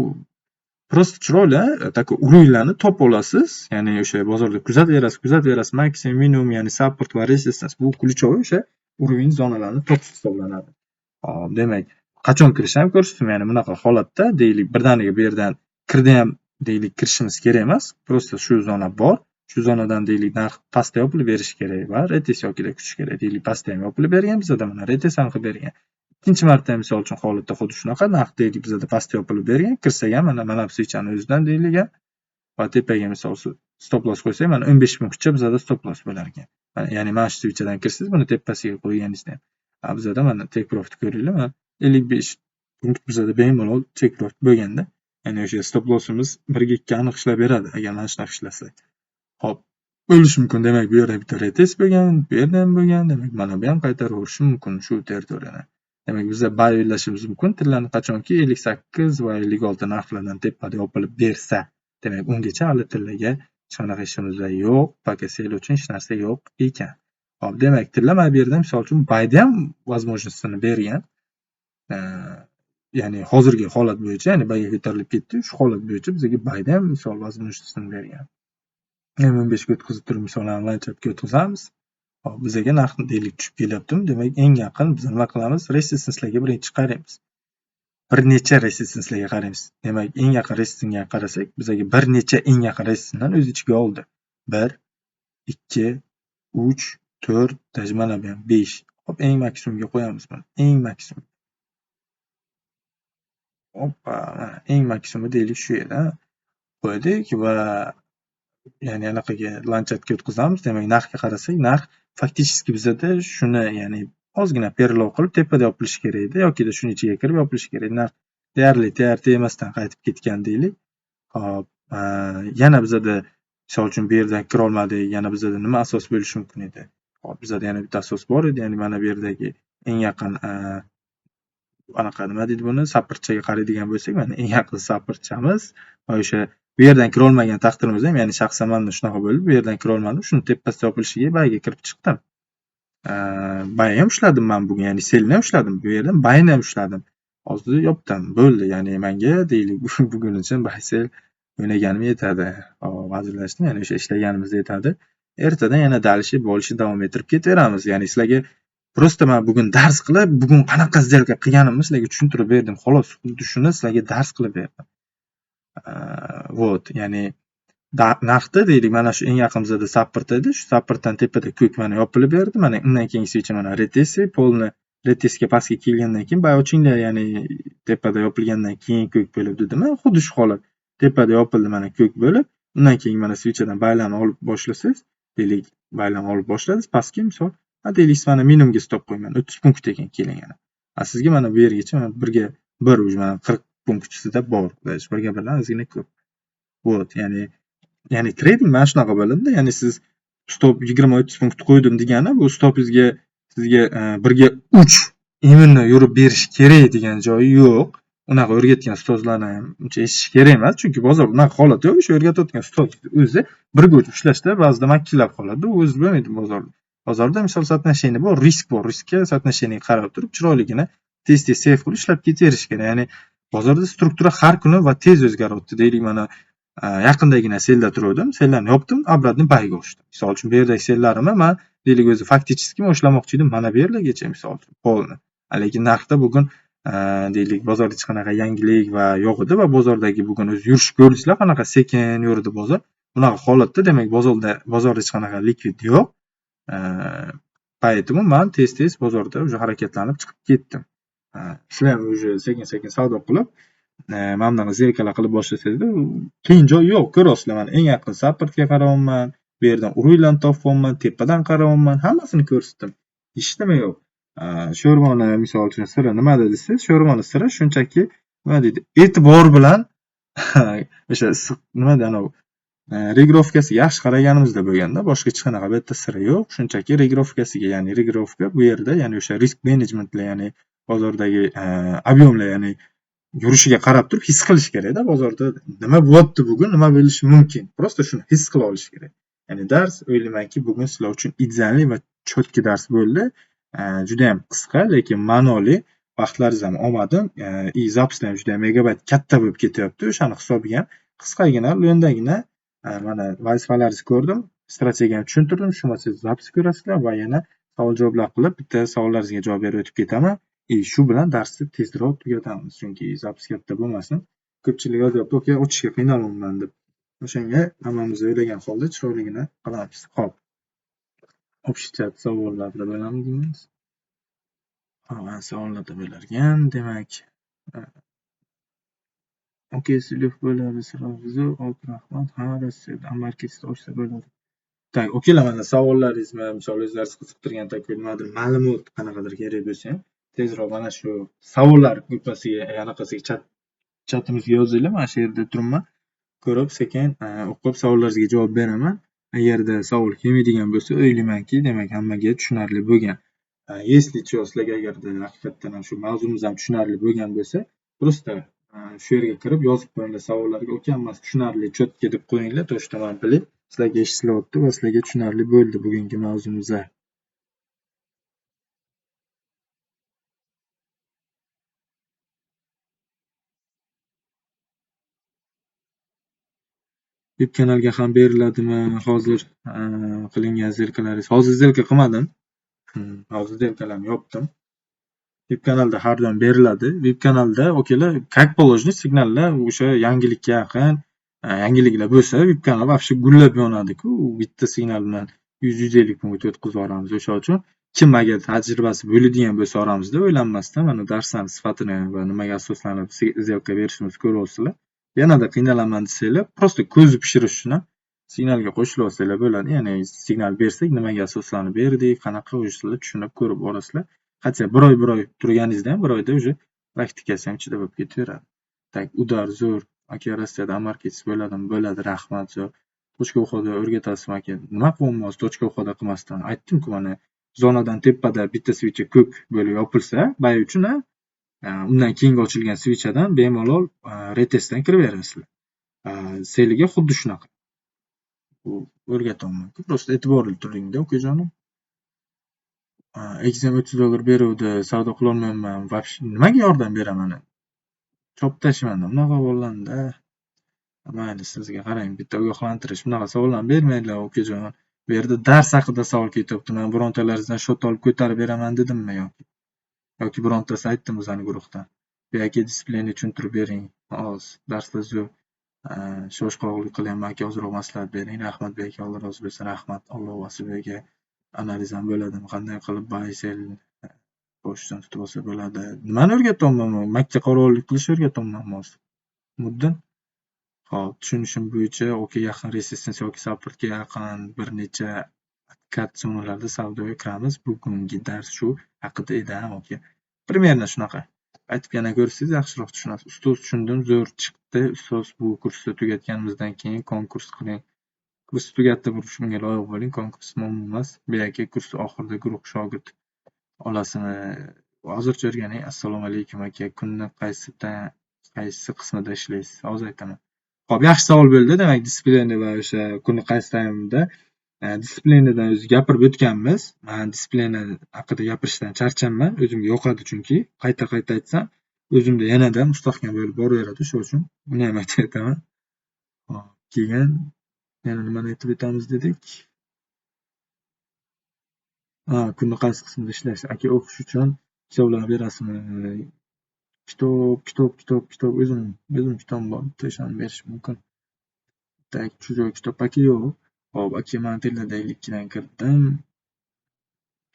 Просто chiroyli, такой уровень larni topib olasiz, ya'ni o'sha bozorda kuzataverasiz, kuzataverasiz, maksimum, minimum, ya'ni support va resistance, bu ключевой o'sha уровень zonalarni topish hisoblanadi. Hop, demak, qachon kirishni ham ko'rsatdim, ya'ni bunaqa holatda, deylik, birdaniga bu yerdan kirdi ham, deylik, kirishimiz kerak emas. Просто shu zona bor. Shu zonadan, deylik, narx pastda yopilib berishi kerak va retest yokida kutish kerak. Deylik, pastda ham yopilib bergan bizada, mana, retest ham qilib bergan. Ikkinchi marta misol uchun holatda xuddi shunaqa narx, deylik, bizada pastda yopilib bergan. Kirsak ham, mana bu свеча ni o'zidan, deylik, va tepaga misol stop loss qo'ysak, mana, 15 punktcha bizada stop loss bo'lar ekan. Ya'ni mana shu свеча dan kirsangiz, buni tepasiga qo'yganingizda ham bizada, mana, take profit ko'ringlar, mana, 55 punkt bizada bemalol take profit bo'lganda. Ya'ni o'sha stop lossimiz 1 ga 2 aniq ishlab beradi, agar mana shunaqa ishlasak. Hop, bo'lishi mumkin. Demak, bu yerda bitta retest bo'lgan, bu yerda ham bo'lgan. Demak, mana bu ham qaytaraverishi mumkin shu territoriyani. Demak, biza buy o'ylashimiz mumkin tillani, qachonki 58 va 56 narxlardan tepada yopilib bersa. Demak, ungacha hali tillaga hech qanaqa ishimiz yo'q. Пока sell uchun hech narsa yo'q ekan. Hop, demak, tilla mana bu yerda, misol uchun, buyda ham возможность ini bergan. Ya'ni hozirgi holat bo'yicha, ya'ni buyga ko'tarilib ketdi. Shu holat bo'yicha bizga buyda ham, misol, возможность ini bergan. M15 ga o'tkazib turib, misolan, landshaftga o'tkazamiz. Hop, bizaga narx, deylik, tushib kelyaptimi? Demak, eng yaqin biz nima qilamiz? Resistancelarga birinchi qaraymiz. Bir necha resistancelarga qaraymiz. Demak, eng yaqin resistancega qarasak, bizaga bir necha eng yaqin resistancelarni o'z ichiga oldi. 1, 2, 3, 4, даже mana bu ham 5. Hop, eng maksimumga qo'yamiz buni. Eng maksimum. Oppa, mana, eng maksimumi, deylik, shu yerda qo'ydik va ya'ni anaqaga, landshaftga o'tkazamiz. Demak, narxga qarasak, narx фактически bizada shuni, ya'ni ozgina перелом qilib tepada yopilishi kerak edi yokida shuni ichiga kirib yopilishi kerak. Narx deyarli tegmasdan qaytib ketgan, deylik. Hop, yana bizada, misol uchun, bu yerdan kirolmadik, yana bizada nima asos bo'lishi mumkin edi? Hop, bizada yana bitta asos bor edi, ya'ni mana bu yerdagi eng yaqin anaqa, nima deydi buni, supportchaga qaraydigan bo'lsak, mana, eng yaqin supportchamiz va o'sha bu yerdan kirolmagan taqdirimizda ham, ya'ni shaxsan manda shunaqa bo'ldi, bu yerdan kirolmadim, shuni tepasida yopilishiga buyga kirib chiqdim. Buy ham ushladim man bugun, ya'ni sellni ham ushladim, bu yerdan buyni ham ushladim. Hozir yopdim, bo'ldi. Ya'ni manga, deylik, bugun uchun buy, sell o'ynaganim yetadi. Hop, hazillashdim, ya'ni o'sha ishlaganimiz yetadi. Ertadan yana дальше больше davom ettirib ketaveramiz. Ya'ni sizlarga просто man bugun dars qilib, bugun qanaqa сделка qilganimni sizlarga tushuntirib berdim. Xolos, xuddi shuni sizlarga dars qilib berdim. Вот, ya'ni Narxda deylik, mana shu eng yaqin bizada support edi. Shu supportdan tepada ko'k mana yopilib berdi. Mana undan keyingi svecha mana retesti, polni retestga pastga kelgandan keyin buy ochinglar, ya'ni tepada yopilgandan keyin ko'k bo'lib dedimi? Xuddi shu holat. Tepada yopildi mana ko'k bo'lib, undan keyin mana svechadan buylarni olib boshlasangiz, deylik, buylarni olib boshladingiz, pastga misol, deylik, mana minimumga stop qo'yman, 30 punkt ekan keling yana. Sizga mana bu yergacha mana 1ga 1 уже mana 40 punkt sizda bor. 1ga 1dan ozgina ko'p. Вот, ya'ni trading mana shunaqa bo'ladi-da, ya'ni siz stop 20-30 punkt qo'ydim degani bu stopingizga sizga 1ga 3 именно yurib berish kerak degan joyi yo'q. Unaqa o'rgatgan ustozlarni ham uncha eshitish kerak emas, chunki bozorda unaqa holat yo'q. O'sha o'rgatayotgan ustoz o'zi 1ga 3 ushlashda ba'zida makkillab qoladi, u o'zi bo'lmaydi bozorda. Bozorda misol соотношение bor, risk bor. Riskka соотношение qarab turib chiroyligini tez-tez save qilib ishlab ketaverish kerak. Ya'ni bozorda struktura har kuni va tez o'zgaryapti. Deylik, mana yaqindagina sellda turgandim, sellarni yopdim, обратно buyga ochdim. Misol uchun bu yerdagi sellarimni man deylik o'zi фактически ushlamoqchi edim mana bu yerlargacha misol uchun polni. Lekin narxda bugun deylik bozorda hech qanaqa yangilik va yo'q edi va bozordagi bugun o'zi yurish ko'rdingizlar, qanaqa sekin yurdi bozor. Bunaqa holatda demak bozorda hech qanaqa likvid yo'q. Поэтому man tez-tez bozorda уже harakatlanib chiqib ketdim. Sizlar ham уже sekin-sekin savdo qilib, mana bunaqa сделка lar qilib boshlasangiz, qiyin joyi yo'q. Ko'ryapsizlar, mana eng yaqin supportga qarayapman, bu yerdan уровень topyapman, tepadan qarayapman, hammasini ko'rsatdim. Hech nima yo'q. Sho'rvoni misol uchun siri nimada desangiz, sho'rvoni siri shunchaki nima deydi, e'tibor bilan o'sha issiq nima deydi, anavi регировка siga yaxshi qaraganimizda bo'lganda, boshqa hech qanaqa bu yerda siri yo'q. Shunchaki регировка siga, ya'ni регировка bu yerda, ya'ni o'sha risk menejmentlar, ya'ni bozordagi объем lar, ya'ni yurishiga qarab turib his qilish kerakda, bozorda nima bo'lyapti bugun, nima bo'lishi mumkin. Просто shuni his qila olish kerak. Ya'ni dars o'ylaymanki, bugun sizlar uchun идеальный va четкий dars bo'ldi. Juda ham qisqa, lekin ma'noli. Vaqtlaringizni ham olmadim. И запись lar ham juda ham megabayt katta bo'lib ketyapti. O'shani hisobiga ham qisqagina, lo'ndagina mana vazifalaringizni ko'rdim, strategiyani tushuntirdim. Tushunmasangiz запись ko'rasizlar va yana savol-javoblar qilib, bitta savollaringizga javob berib o'tib ketaman. И shu bilan darsni tezroq tugatamiz, chunki запись katta bo'lmasin. Ko'pchilik yozyapti, aka, ochishga qiynalyapman deb. O'shanga hammamiz o'ylagan holda chiroyligini qilamiz. Xo'p. Общий chat savollarda bo'lamizmi? Ha, savollarda bo'larkan. Demak, okey, sinf bo'ladi, сразу. Ok, rahmat. Ha, Rossiyada marketda ochsa bo'ladi. Так, okeylar, mana savollaringizni, misol o'zlaringiz qiziqtirgan такой nimadir ma'lumot qanaqadir kerak bo'lsa ham, tezroq mana shu savollar gruppasiga, anaqasiga chatimizga yozinglar. Mana shu yerda turibman. Ko'rib, sekin o'qib savollaringizga javob beraman. Agarda savol kelmaydigan bo'lsa, o'ylaymanki, demak hammaga tushunarli bo'lgan. Если что, sizlarga agarda haqiqatdan ham shu mavzumiz ham tushunarli bo'lgan bo'lsa, просто shu yerga kirib yozib qo'yinglar savollarga, aka, hammasi tushunarli, четко deb qo'yinglar, то что man bilay, sizlarga eshitilyapti va sizlarga tushunarli bo'ldi bugungi mavzumiz. VIP kanalga ham beriladimi hozir qilingan сделка laringiz? Hozir сделка qilmadim. Hozir сделка larni yopdim. VIP kanalda har doim beriladi. VIP kanalda okalar, как положено, signallar o'sha yangilikka yaqin yangiliklar bo'lsa, VIP kanal вообще gullab yonadi-ku. Bitta signal bilan 100-150 punkt o'tkazib yuboramiz. O'sha uchun kim agar tajribasi bo'ladigan bo'lsa oramizda, o'ylanmasdan mana darslarni sifatini va nimaga asoslanib сделка berishimizni ko'ryapsizlar. Yanada qiynalaman desanglar, просто ko'zni pishirish uchun ham signalga qo'shilib olsanglar bo'ladi. Ya'ni signal bersak, nimaga asoslanib berdik, qanaqa, уже sizlar tushunib ko'rib borasizlar. Qancha bir oy bir oy turganingizda ham bir oyda уже praktikasi ham ichida bo'lib ketaveradi. Так, удар zo'r. Aka, Rossiyada markets bo'ladimi? Bo'ladi, rahmat zo'r. Точка входа o'rgatasizmi aka? Nima qilyapman hozir точка входа qilmasdan? Aytdim-ku, mana zonadan tepada bitta свеча ko'k bo'lib yopilsa, buy uchun undan keyingi ochilgan свеча dan bemalol retestdan kiraverasizlar. Seliga xuddi shunaqa. Bu o'rgatyapman-ku. Просто e'tiborli turingda, ukajonim. Exam $30 beruvdi, savdo qilolmayapman. Вообще nimaga yordam beraman? Chopib tashlayman bunaqa bolalarni-da. Mayli, sizga qarang, bitta ogohlantirish. Bunaqa savollarni bermanglar, ukajon. Bu yerda dars haqida savol ketyapti. Man birontalaringizdan счёт olib ko'tarib beraman dedimmi yoki? Yoki birontasi aytdimi bizani guruhdan? Bu aka, дисциплина tushuntirib bering. Hozir darslar zo'r. Shoshqoqlik qilyapman aka, ozroq maslahat bering. Rahmat aka, Alloh rozi bo'lsin. Rahmat. Alloh aka. Analiz ham bo'ladimi? Qanday qilib buy, sell boshidan tutib olsa bo'ladi? Nimani o'rgatyapman man? Makka qorovullik qilishni o'rgatyapmanmi hozir? Muddin? Xo'p, tushunishim bo'yicha, OK, yaqin resistance yoki supportga yaqin bir necha откат zonalarda savdoga kiramiz. Bugungi dars shu haqida edi, ha, aka. Примерно shunaqa. Aytib yana ko'rsangiz, yaxshiroq tushunasiz. Ustoz, tushundim, zo'r chiqdi. Ustoz, bu kursni tugatganimizdan keyin konkurs qiling. Kursni tugatib shunga loyiq bo'ling. Konkurs muammo emas. Bu aka, kurs oxirida guruh shogird olasizmi? Hozircha o'rganing. Assalomu alaykum aka. Kunni qaysi qismida ishlaysiz? Hozir aytaman. Xo'p, yaxshi savol bo'ldi. Demak, дисциплина va o'sha kunni qaysi taymda, дисциплина dan o'zi gapirib o'tganmiz. Man дисциплина haqida gapirishdan charchanman. O'zimga yoqadi chunki. Qayta-qayta aytsam, o'zimda yanada mustahkam bo'lib boraveradi. Shuning uchun buni ham aytib o'taman. Hop, keyin yana nimani aytib o'tamiz dedik? Ha, kunni qaysi qismida ishlash? Aka, o'qish uchun kitoblar berasizmi? Kitob, kitob, kitob, kitob. O'zim kitobim bor, bitta o'shani berishim mumkin. Так, чужой kitob aka, yo'q. Hop, aka, man tillada 52 dan kirdim.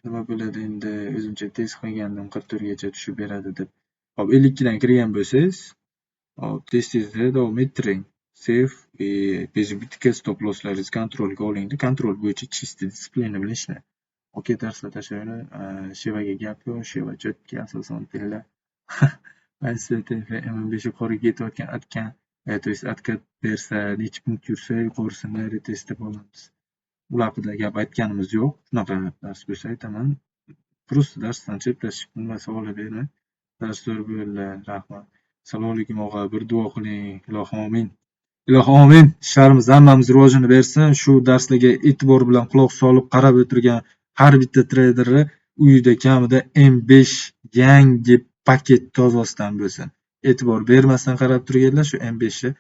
Nima bo'ladi endi? O'zimcha test qilgandim, 44 gacha tushib beradi deb. Hop, 52 dan kirgan bo'lsangiz, hop, testingizni davom ettiring. Safe и без убытка, stop losslaringizni kontrolga olingda, kontrol bo'yicha чистый дисциплина bilan ishlang. Okey, darslar tashlayvering. Shevaga gap yo'q, Sheva cho'tka, asosan tilla. STF M15 yuqoriga ketayotgan atgan, то есть откат bersa, necha punkt yursa, yuqorisini retest deb olamiz. Ular haqida gap aytganimiz yo'q. Shunaqa dars bo'lsa, aytaman. Просто darsdan chetlashib, nima savollar bermang. Dars zo'r bo'ldi, rahmat. Assalomu alaykum og'a, bir duo qiling. Ilohi omin. Ilohi omin. Ishlarimiz, hammamiz rivojini bersin. Shu darslarga e'tibor bilan quloq solib qarab o'tirgan har bitta treyderni uyida kamida M5 yangi paket tozasidan bo'lsin. E'tibor bermasdan qarab turganlar shu M5 ni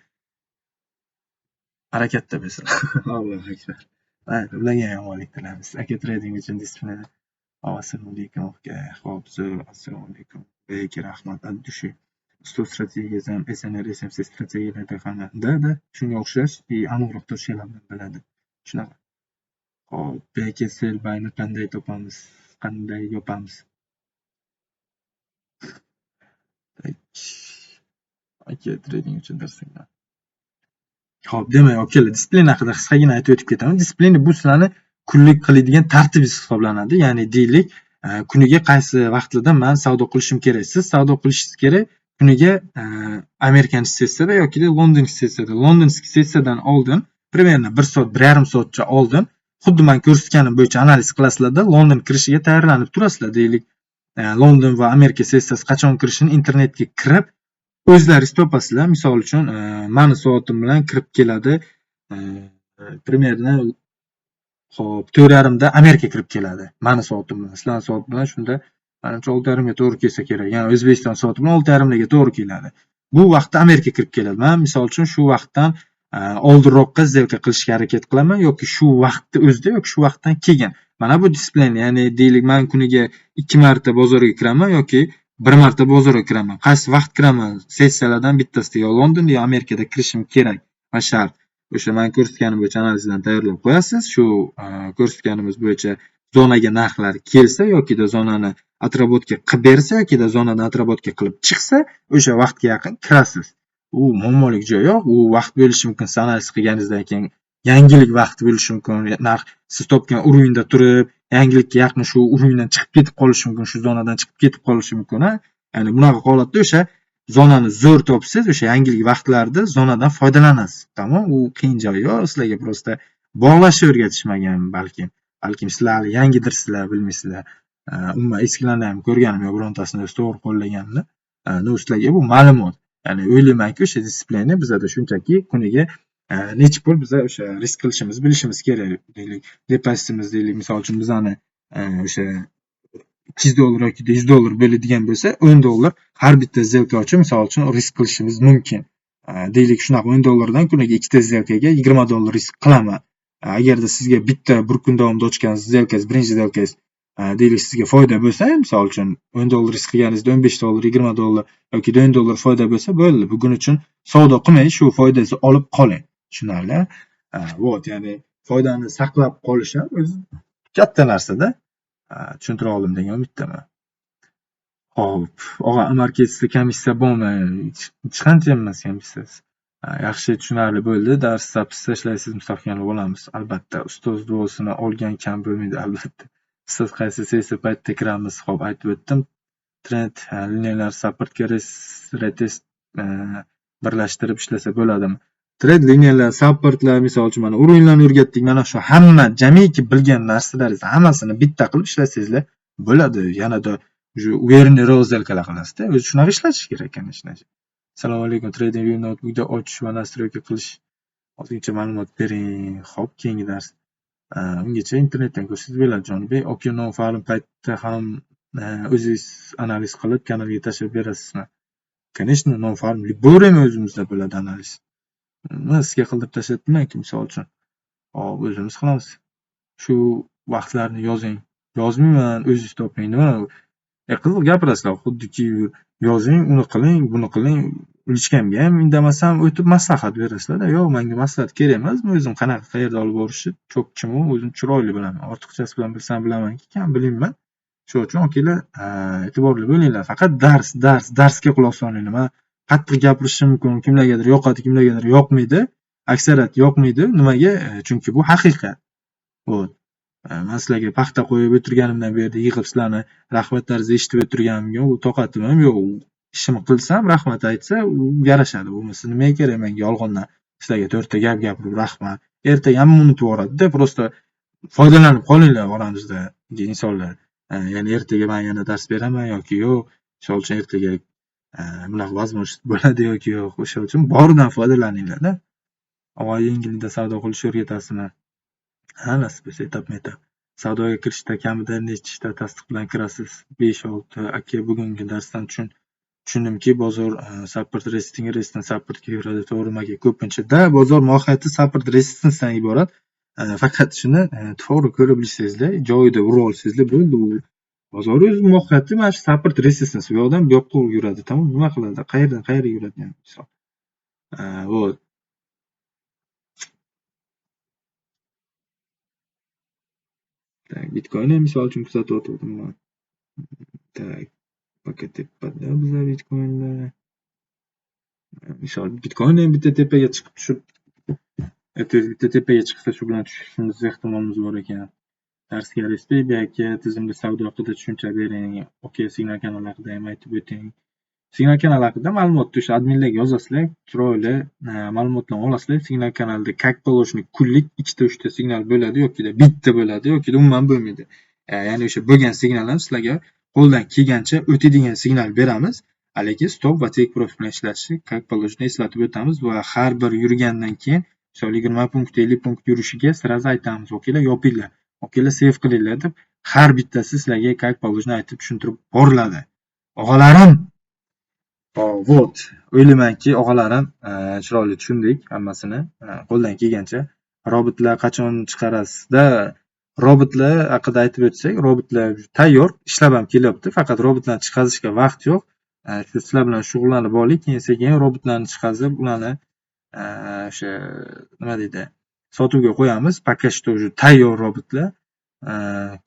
harakatda bo'lsin. Allohu akbar. Mayli, ularga ham omonlik tilaymiz. Aka, trading uchun дисциплина. Assalomu alaykum aka. Xo'p, zo'r. Assalomu alaykum. Aka, rahmat от души. Ustoz, strategiyasi ham SNR, SMC strategiyalarda qanday? Да, shunga o'xshash и aniqroq точка lar bilan biladi. Shunaqa. Xo'p, aka, sell buyni qanday topamiz? Qanday yopamiz? Так. Aka, trading uchun darsliklar. Xo'p, demak, akalar, дисциплина haqida qisqagina aytib o'tib ketaman. Дисциплина bu sizlarni kunlik qiladigan tartibingiz hisoblanadi. Ya'ni deylik, kuniga qaysi vaqtlarda man savdo qilishim kerak. Siz savdo qilishingiz kerak kuniga американский sessiyada yokida лондонский sessiyada. Лондонский sessiyadan oldin примерно 1 soat, 1,5 soatcha oldin xuddi man ko'rsatganim bo'yicha analiz qilasizlarda, London kirishiga tayyorlanib turasizlar. Deylik, London va Amerika sessiyasi qachon kirishini internetga kirib o'zlaringiz topasizlar. Misol uchun, mani soatim bilan kirib keladi. Примерно, xo'p, 4:30 da Amerika kirib keladi. Mani soatim bilan. Sizlarning soat bilan shunda manimcha 6:30 ga to'g'ri kelsa kerak. Ya'ni O'zbekiston soati bilan 6:30 larga to'g'ri keladi. Bu vaqtda Amerika kirib keladi. Man misol uchun shu vaqtdan oldinroqqa сделка qilishga harakat qilaman yoki shu vaqtni o'zida yoki shu vaqtdan keyin. Mana bu дисциплина, ya'ni deylik, man kuniga 2 marta bozorga kiraman yoki 1 marta bozorga kiraman. Qaysi vaqt kiraman? Sessiyalardan bittasida, yo Londonda, yo Amerikada kirishim kerak va shart. O'sha man ko'rsatganim bo'yicha analizdan tayyorlab qo'yasiz. Shu ko'rsatganimiz bo'yicha zonaga narxlar kelsa yokida zonani отработка qilib bersa yokida zonadan отработка qilib chiqsa, o'sha vaqtga yaqin kirasiz. U muammolik joyi yo'q. U vaqt bo'lishi mumkin. Siz analiz qilganingizdan keyin yangilik vaqti bo'lishi mumkin. Narx siz topgan уровень da turib, yangilikka yaqin shu уровень dan chiqib ketib qolishi mumkin, shu zonadan chiqib ketib qolishi mumkin, a. Ya'ni bunaqa holatda o'sha zonani zo'r topsangiz, o'sha yangilik vaqtlarida zonadan foydalanasiz. Tamom, u qiyin joyi yo'q. Sizlarga просто bog'lashni o'rgatishmagan balkim. Balkim sizlar hali yangidirsizlar, bilmaysizlar. Umuman eskilarni ham ko'rganim yo'q, birontasini o'zi to'g'ri qo'llaganini. Ну, sizlarga bu ma'lumot. Ya'ni o'ylaymanki, o'sha дисциплина bizada shunchaki kuniga necha pul biza o'sha risk qilishimizni bilishimiz kerak. Deylik, depozitimiz, deylik, misol uchun, bizani o'sha 200 dollar yoki 100 dollar bo'ladigan bo'lsa, 10 dollar har bitta сделка uchun, misol uchun, risk qilishimiz mumkin. Deylik, shunaqa 10 dollardan kuniga ikkita сделка ga 20 dollar risk qilaman. Agarda sizga bitta bir kun davomida ochgan сделка ngiz, birinchi сделка ngiz Deylik, sizga foyda bo'lsa, misol uchun $10 risk qilganingizda $15, $20 yoki $10 foyda bo'lsa, bo'ldi. Bugun uchun savdo qilmang, shu foydangizni olib qoling. Tushunarli? Вот, ya'ni foydani saqlab qolish ham o'zi katta narsa-da. Tushuntira oldim degan umiddaman. Xo'p, og'a, Amarketsda komissiya bormi? Hech qancha emas komissiyasi. Yaxshi, tushunarli bo'ldi. Dars запись da ishlaysiz, mustahkamlab olamiz. Albatta, ustoz duosini olgan kam bo'lmaydi, albatta. Ustoz, qaysi sessiya paytida kiramiz? Xo'p, aytib o'tdim. Trend liniyalar supportga retest birlashtirib ishlasa bo'ladimi? Trend liniyalar, supportlar, misol uchun, mana уровень larni o'rgatdik. Mana shu hamma jamiki bilgan narsalaringizni hammasini bitta qilib ishlasangizlar bo'ladi. Yanada уже уверенный roq сделка lar qilasizda. O'zi shunaqa ishlatish kerak, конечно же. Assalomu alaykum. TradingView noutbukda ochish va настройка qilish ozgincha ma'lumot bering. Xo'p, keyingi dars. Ungacha internetdan ko'rsangiz bo'ladi, Jonibek. Aka, non farm paytida ham o'zingiz analiz qilib kanalga tashlab berasizmi? Конечно, non farm любой время o'zimizda bo'ladi analiz. Nima sizga qildirib tashlatdimki, misol uchun. Hop, o'zimiz qilamiz. Shu vaqtlarni yozing. Yozmayman, o'zingiz toping. Nima? Qiziq gapirasizlar, xuddiki yozing, uni qiling, buni qiling. Личка mga ham indamasam o'tib maslahat berasizlar-da. Yo'q, menga maslahat kerak emas. Men o'zim qanaqa, qayerda olib borishni cho'kchimi, o'zim chiroyli bilaman. Ortiqchasi bilan bilsam bilamanki, kam bilmayman. Shuning uchun, akalar, e'tiborli bo'linglar. Faqat dars, dars, darsga quloq solinglar. Man qattiq gapirishim mumkin, kimlargadir yoqadi, kimlargadir yoqmaydi. Aksariyat yoqmaydi. Nimaga? Chunki bu haqiqat. Вот. Man sizlarga paxta qo'yib o'tirganimdan bu yerda yig'ib, sizlarni rahmatlaringizni eshitib o'tirganimga u toqatim ham yo'q. Ishimni qilsam, rahmat aytsa, u yarashadi. Bo'lmasa nimaga kerak menga yolg'ondan sizlarga to'rtta gap gapirib rahmat. Ertaga hamma unutib yuboradi-da, просто foydalanib qolinglar oramizda insonlar. Ya'ni ertaga man yana dars beraman yoki yo'q. Misol uchun, ertaga bunaqa возможность bo'ladi yoki yo'q. O'sha uchun boridan foydalaninglar-da. Og'a, yengilda savdo qilishni o'rgatasizmi? Ha, nasib bo'lsa, etapma-etap. Savdoga kirishda kamida nechta tasdiq bilan kirasiz? 5-6. Aka, bugungi darsdan tushundimki, bozor support resistance, resistance supportga yuradi, to'g'rimi, aka? Ko'pincha da bozor mohiyati support resistancedan iborat. Faqat shuni to'g'ri ko'ra bilsangizlar, joyida urib olsangizlar bo'ldi u. Bozor o'zi mohiyati mana shu support resistance, u yoqdan bu yoqqa yuradi, tamom, nima qiladi? Qayerdan qayerga yuradi, yani misol. Вот. Так, Bitcoinni misol uchun kuzatib o'tirdim man. Так, пока tepada biza Bitcoinda. Misol, Bitcoin ham bitta tepaga chiqib tushib, ertaga bitta tepaga chiqsa, shu bilan tushishimiz ehtimolimiz bor ekan. Darsga Respekt aka, tizimli savdo haqida tushuncha bering. Okey, signal kanal haqida ham aytib o'ting. Signal kanal haqida ma'lumotni o'sha adminlarga yozasizlar, chiroyli ma'lumotlarni olasizlar. Signal kanalida, как положено, kunlik ikkita, uchta signal bo'ladi yokida bitta bo'ladi yokida umuman bo'lmaydi. Ya'ni o'sha bo'lgan signal ham sizlarga qo'ldan kelgancha o'tadigan signal beramiz. Lekin stop va take profit bilan ishlatishni, как положено, eslatib o'tamiz va har bir yurgandan keyin, misol, 20 punkt, 50 punkt yurishiga сразу aytamiz: "Okeylar, yopinglar, okeylar, save qilinglar", deb har bittasi sizlarga, как положено, aytib tushuntirib boriladi. Og'alarim, вот, o'ylaymanki, og'alarim, chiroyli tushundik hammasini qo'ldan kelgancha. Robotlar qachon chiqarasizda? Robotlar haqida aytib o'tsak, robotlar tayyor, ishlab ham kelyapti, faqat robotlarni chiqazishga vaqt yo'q. Shu sizlar bilan shug'ullanib oldik, keyin sekin robotlarni chiqazib, ularni o'sha, nima deydi, sotuvga qo'yamiz. Пока что уже tayyor robotlar.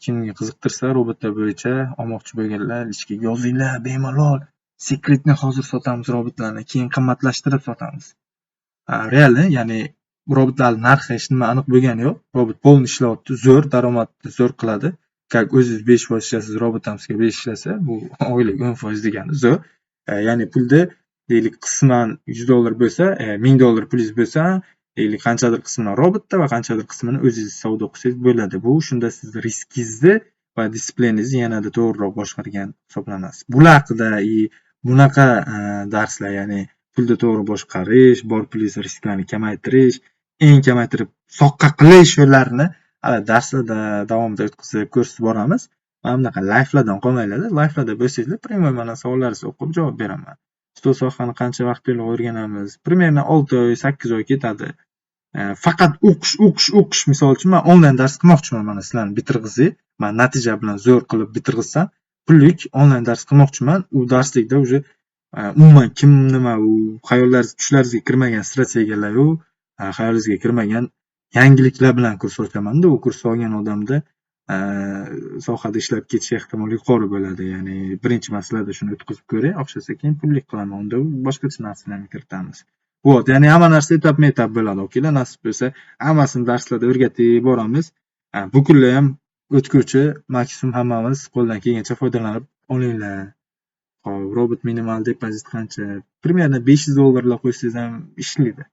Kimga qiziqtirsa, robotlar bo'yicha olmoqchi bo'lganlar личка ga yozinglar bemalol. Секретный hozir sotamiz robotlarni, keyin qimmatlashtirib sotamiz. Реально, ya'ni robotlarni narxi hech nima aniq bo'lgani yo'q. Robot полный ishlayapti, zo'r, daromadni zo'r qiladi. Как o'zingiz 5% ishlasangiz, robot ham sizga 5 ishlasa, bu oylik 10% degani, zo'r. Ya'ni pulni, deylik, qisman $100 bo'lsa, $1000 pulingiz bo'lsa, deylik, qanchadir qismini robotda va qanchadir qismini o'zingiz savdo qilsangiz bo'ladi. Bu shunda sizni riskingizni va дисциплина ngizni yanada to'g'riroq boshqargan hisoblanasiz. Bular haqida и bunaqa darslar, ya'ni pulni to'g'ri boshqarish, bor pulingizni risklarni kamaytirish, eng kamaytirib soqqa qilish yo'llarini hali darslarda davomida o'tkazib, ko'rsatib boramiz. Mana bunaqa livelardan qolmanglarda, livelarda bo'lsangizlar, прямой mana savollaringizni o'qib javob beraman. Ustoz, sohani qancha vaqt to'liq o'rganamiz? Примерно 6 oy, 8 oy ketadi. Faqat o'qish, o'qish, o'qish. Misol uchun, man onlayn dars qilmoqchiman, mana sizlarni bitirg'izib, man natija bilan zo'r qilib bitirg'izsam, pullik onlayn dars qilmoqchiman. U darslikda уже umuman kim nima u xayollaringiz, tushlaringizga kirmagan strategiyalar-yu, xayolingizga kirmagan yangiliklar bilan kurs ochamanda, u kursni olgan odamda sohada ishlab ketish ehtimoli yuqori bo'ladi. Ya'ni birinchi man sizlarda shuni o'tkazib ko'ray, o'xshasa keyin pullik qilaman. Unda boshqacha narsalarni kiritamiz. Вот, ya'ni hamma narsa etapma-etap bo'ladi, okalar. Nasib bo'lsa, hammasini darslarda o'rgatib boramiz. Bu kunlar ham o'tguvchi, maksimum hammamiz qo'ldan kelgancha foydalanib olinglar. Hop, robot minimal depozit qancha? Примерно $500 qo'ysangiz ham ishlaydi.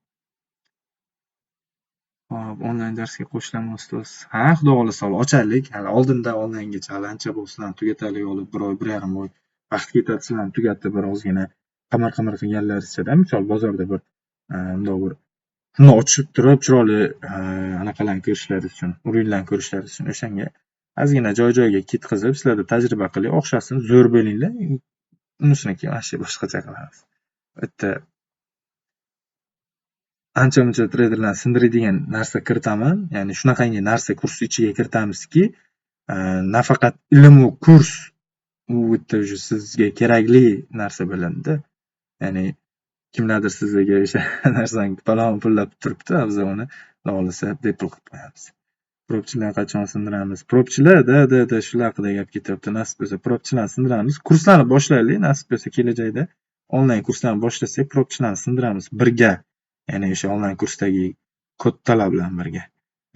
Hop, onlayn darsga qo'shilaman, ustoz. Ha, xudo xohlasa hali ochaylik. Hali oldinda onlayngacha hali ancha bu sizlarni tugataylik olib 1 oy, 1,5 oy vaqt ketadi sizlarni tugatib bir ozgina qimir-qimir qilganlaringizcha, misol bozorda bir bundoq bir shundoq ochib turib chiroyli anaqalarni ko'rishlaringiz uchun, уровень larni ko'rishlaringiz uchun o'shanga ozgina joy-joyiga ketkazib, sizlarda tajriba qiling, o'xshasin, zo'r bo'linglar. Unisini keyin вообще boshqacha qilamiz. Bitta ancha-muncha treyderlarni sindiradigan narsa kiritaman. Ya'ni shunaqangi narsa kurs ichiga kiritamizki, nafaqat ilmu kurs, u bitta уже sizga kerakli narsa bo'ladi-da. Ya'ni kimlardir sizga o'sha narsani falon pullab turibdi, biz uni xudo xohlasa bepul qilib qo'yamiz. Propchilarni qachon sindiramiz? Propchilar, да, shular haqida gap ketyapti. Nasib bo'lsa propchilarni sindiramiz. Kurslarni boshlaylik, nasib bo'lsa kelajakda onlayn kurslarni boshlasak, propchilarni sindiramiz birga. Ya'ni o'sha onlayn kursdagi kattalar bilan birga.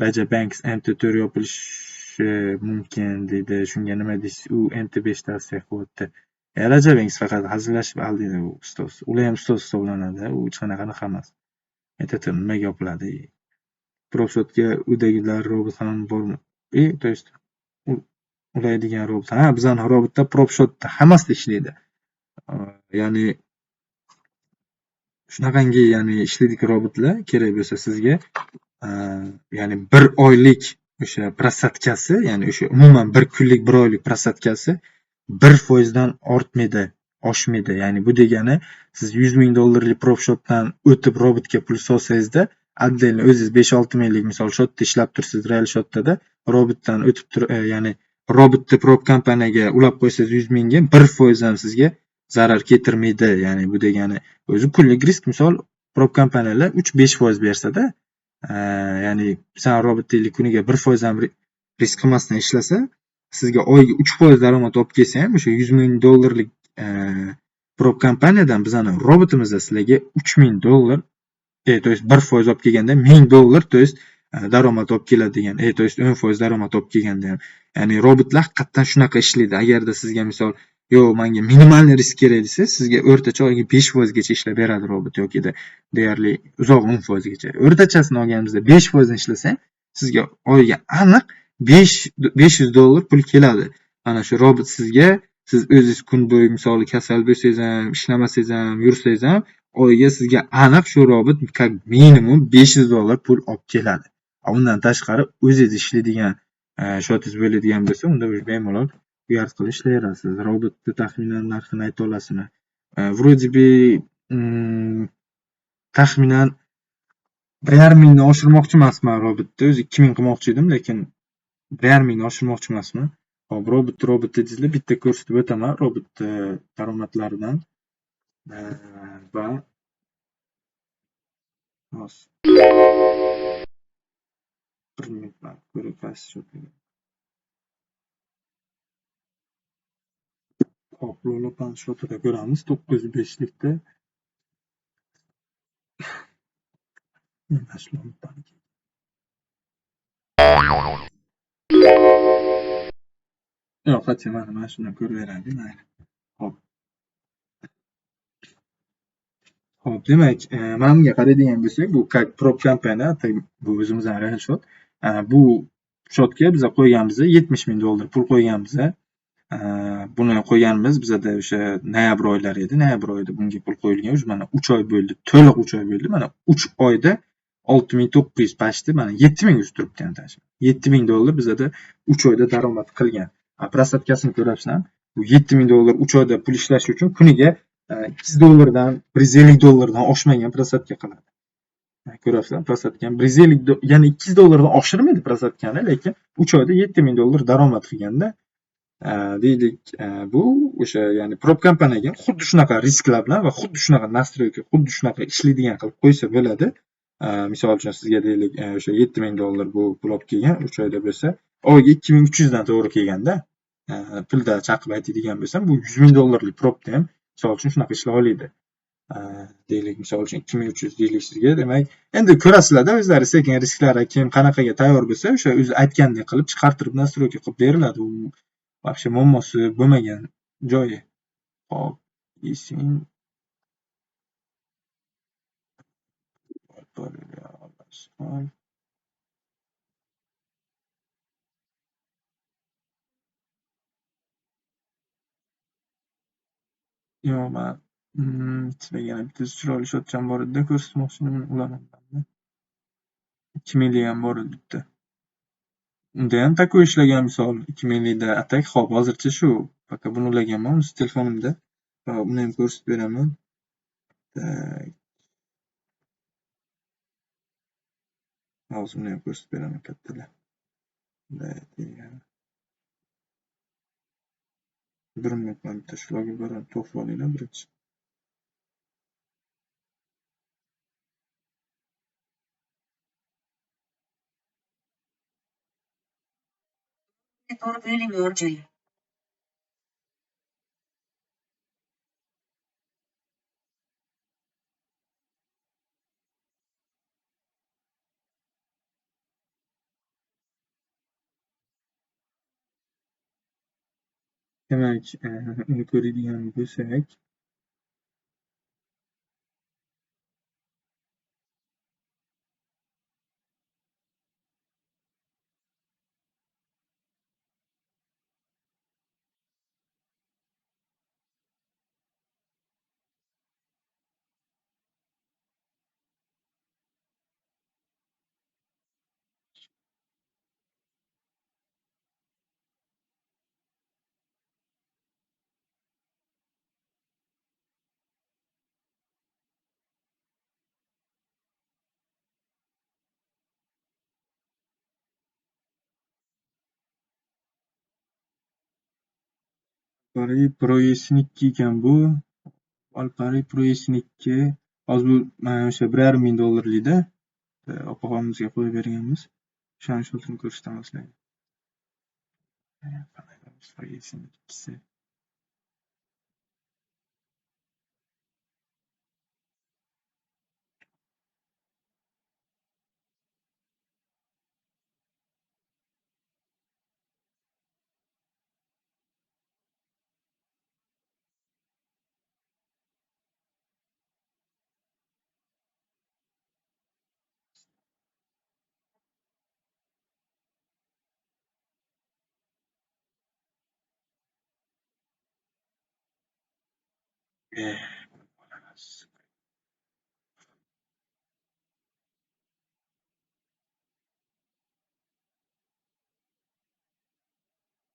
Raja Banks MT4 yopilishi mumkin deydi. Shunga nima deysiz? U MT5 tavsiya qilyapti. Raja Banks faqat hazillashib aldaydi u ustoz. Ular ham ustoz hisoblanadi. U hech qanaqa anaqa emas. MT4 nimaga yopiladi? Propshotga uydagilar robot ham bormi? И то есть ulaydigan robot. Ha, bizani robotda propshotda hammasida ishlaydi. Ya'ni shunaqangi, ya'ni ishlaydigan robotlar kerak bo'lsa sizga, ya'ni bir oylik o'sha просадка si, ya'ni o'sha umuman bir kunlik, bir oylik просадка si 1% dan ortmaydi, oshmaydi. Ya'ni bu degani siz $100 000 lik propshotdan o'tib robotga pul solsangizda, отдельно o'zingiz 5-6 minglik misol счёт da ishlab tursiz, real счёт dada robotdan o'tib tur, ya'ni robotni prop kompaniyaga ulab qo'ysangiz 100 000 ga 1% ham sizga zarar keltirmaydi. Ya'ni bu degani o'zi kunlik risk misol prop kompaniyalar 3-5% bersada, ya'ni san robot deylik kuniga 1% ham risk qilmasdan ishlasa, sizga oyiga 3% daromad olib kelsa ham o'sha $100 000 lik prop kompaniyadan bizani robotimizda sizlarga $3000, то есть 1% olib kelganda $1000, то есть daromad olib keladi degan, то есть 10% daromad olib kelganda ham. Ya'ni robotlar haqiqatdan shunaqa ishlaydi. Agarda sizga misol yo'q, manga минимальный risk kerak desangiz, sizga o'rtacha oyiga 5% gacha ishlab beradi robot yokida deyarli uzoq 10% gacha. O'rtachasini olganimizda 5% dan ishlasa ham sizga oyiga aniq $500 pul keladi. Mana shu robot sizga, siz o'zingiz kun bo'yi misol kasal bo'lsangiz ham, ishlamasangiz ham, yursangiz ham oyiga sizga aniq shu robot как minimum $500 pul olib keladi. Undan tashqari o'zingiz ishlaydigan счёт ingiz bo'ladigan bo'lsa, unda bemalol uyat qilib ishlayverasiz. Robotni taxminan narxini ayta olasizmi? Вроде бы taxminan 1,5 mingdan oshirmoqchi emasman robotni. O'zi 2000 qilmoqchi edim, lekin 1,5 mingdan oshirmoqchi emasman. Hop, robot, robot dedingizlar, bitta ko'rsatib o'taman robotni daromadlaridan va hozir bir minut ko'ray qaysi счёт ligini. Hop, Lolopani счёт ida ko'ramiz 905 likda. Mana shu Lolopaniki. Yo'q, хотя mana shundan ko'raveraylik, mayli. Hop. Hop, demak, mana bunga qaraydigan bo'lsak, bu как prop kompaniya, bu o'zimizning real счёт. Bu счёт ga biza qo'yganmiz $70 000 pul qo'yganmiz. Buni qo'yganimiz bizada o'sha noyabr oylari edi. Noyabr oyida bunga pul qo'yilgan. Уже mana 3 oy bo'ldi, to'liq 3 oy bo'ldi. Mana 3 oyda 6900 почти mana 7000 o'sib turibdi ham даже. $7000 bizada 3 oyda daromad qilgan. Просадка sini ko'ryapsizlarmi? Bu $7000 3 oyda pul ishlash uchun kuniga $200 dan $150 dan oshmagan просадка qiladi. Ko'ryapsizlar, просадка 150, ya'ni 200 dollardan oshirmaydi просадка ni, lekin 3 oyda 7000 dollar daromad qilganda, deylik, bu o'sha, ya'ni prop kompaniyaga xuddi shunaqa risklar bilan va xuddi shunaqa настройка, xuddi shunaqa ishlaydigan qilib qo'ysa bo'ladi. Misol uchun sizga deylik, o'sha 7000 dollar bu pul olib kelgan 3 oyda bo'lsa, oyiga 2300 dan to'g'ri kelganda, pulda chaqib aytadigan bo'lsam, bu 100 ming dollarlik propda ham misol uchun shunaqa ishlay oladi. Deylik, misol uchun 2300 deylik sizga, demak, endi ko'rasizlarda o'zlari sekin risklari kim qanaqaga tayyor bo'lsa, o'sha o'zi aytgandek qilib chiqartirib настройка qilib beriladi. U вообще muammosi bo'lmagan joyi. Hop, esin Yo'q, man sizlarga yana bitta chiroyli shotcham bor edi, ko'rsatmoqchi edim, ulaman. 2000 lik ham bor edi bitta. Unda ham takoy ishlagan misol 2000 likda atak. Xo'p, hozircha shu. Пока buni ulaganman o'z telefonimda. Uni ham ko'rsatib beraman. Tak. Hozir uni ham ko'rsatib beraman kattalar. Bir minut, man bitta shularga borib to'xtab olinglar birinchi. Demak, uni ko'radigan bo'lsak, Alpari Pro S2 ekan bu. Alpari Pro S2. Hozir bu mana o'sha 1,5 ming dollarlikda opaxonimizga qo'yib berganmiz. O'shani shotini ko'rsataman sizlarga. Pro S2si.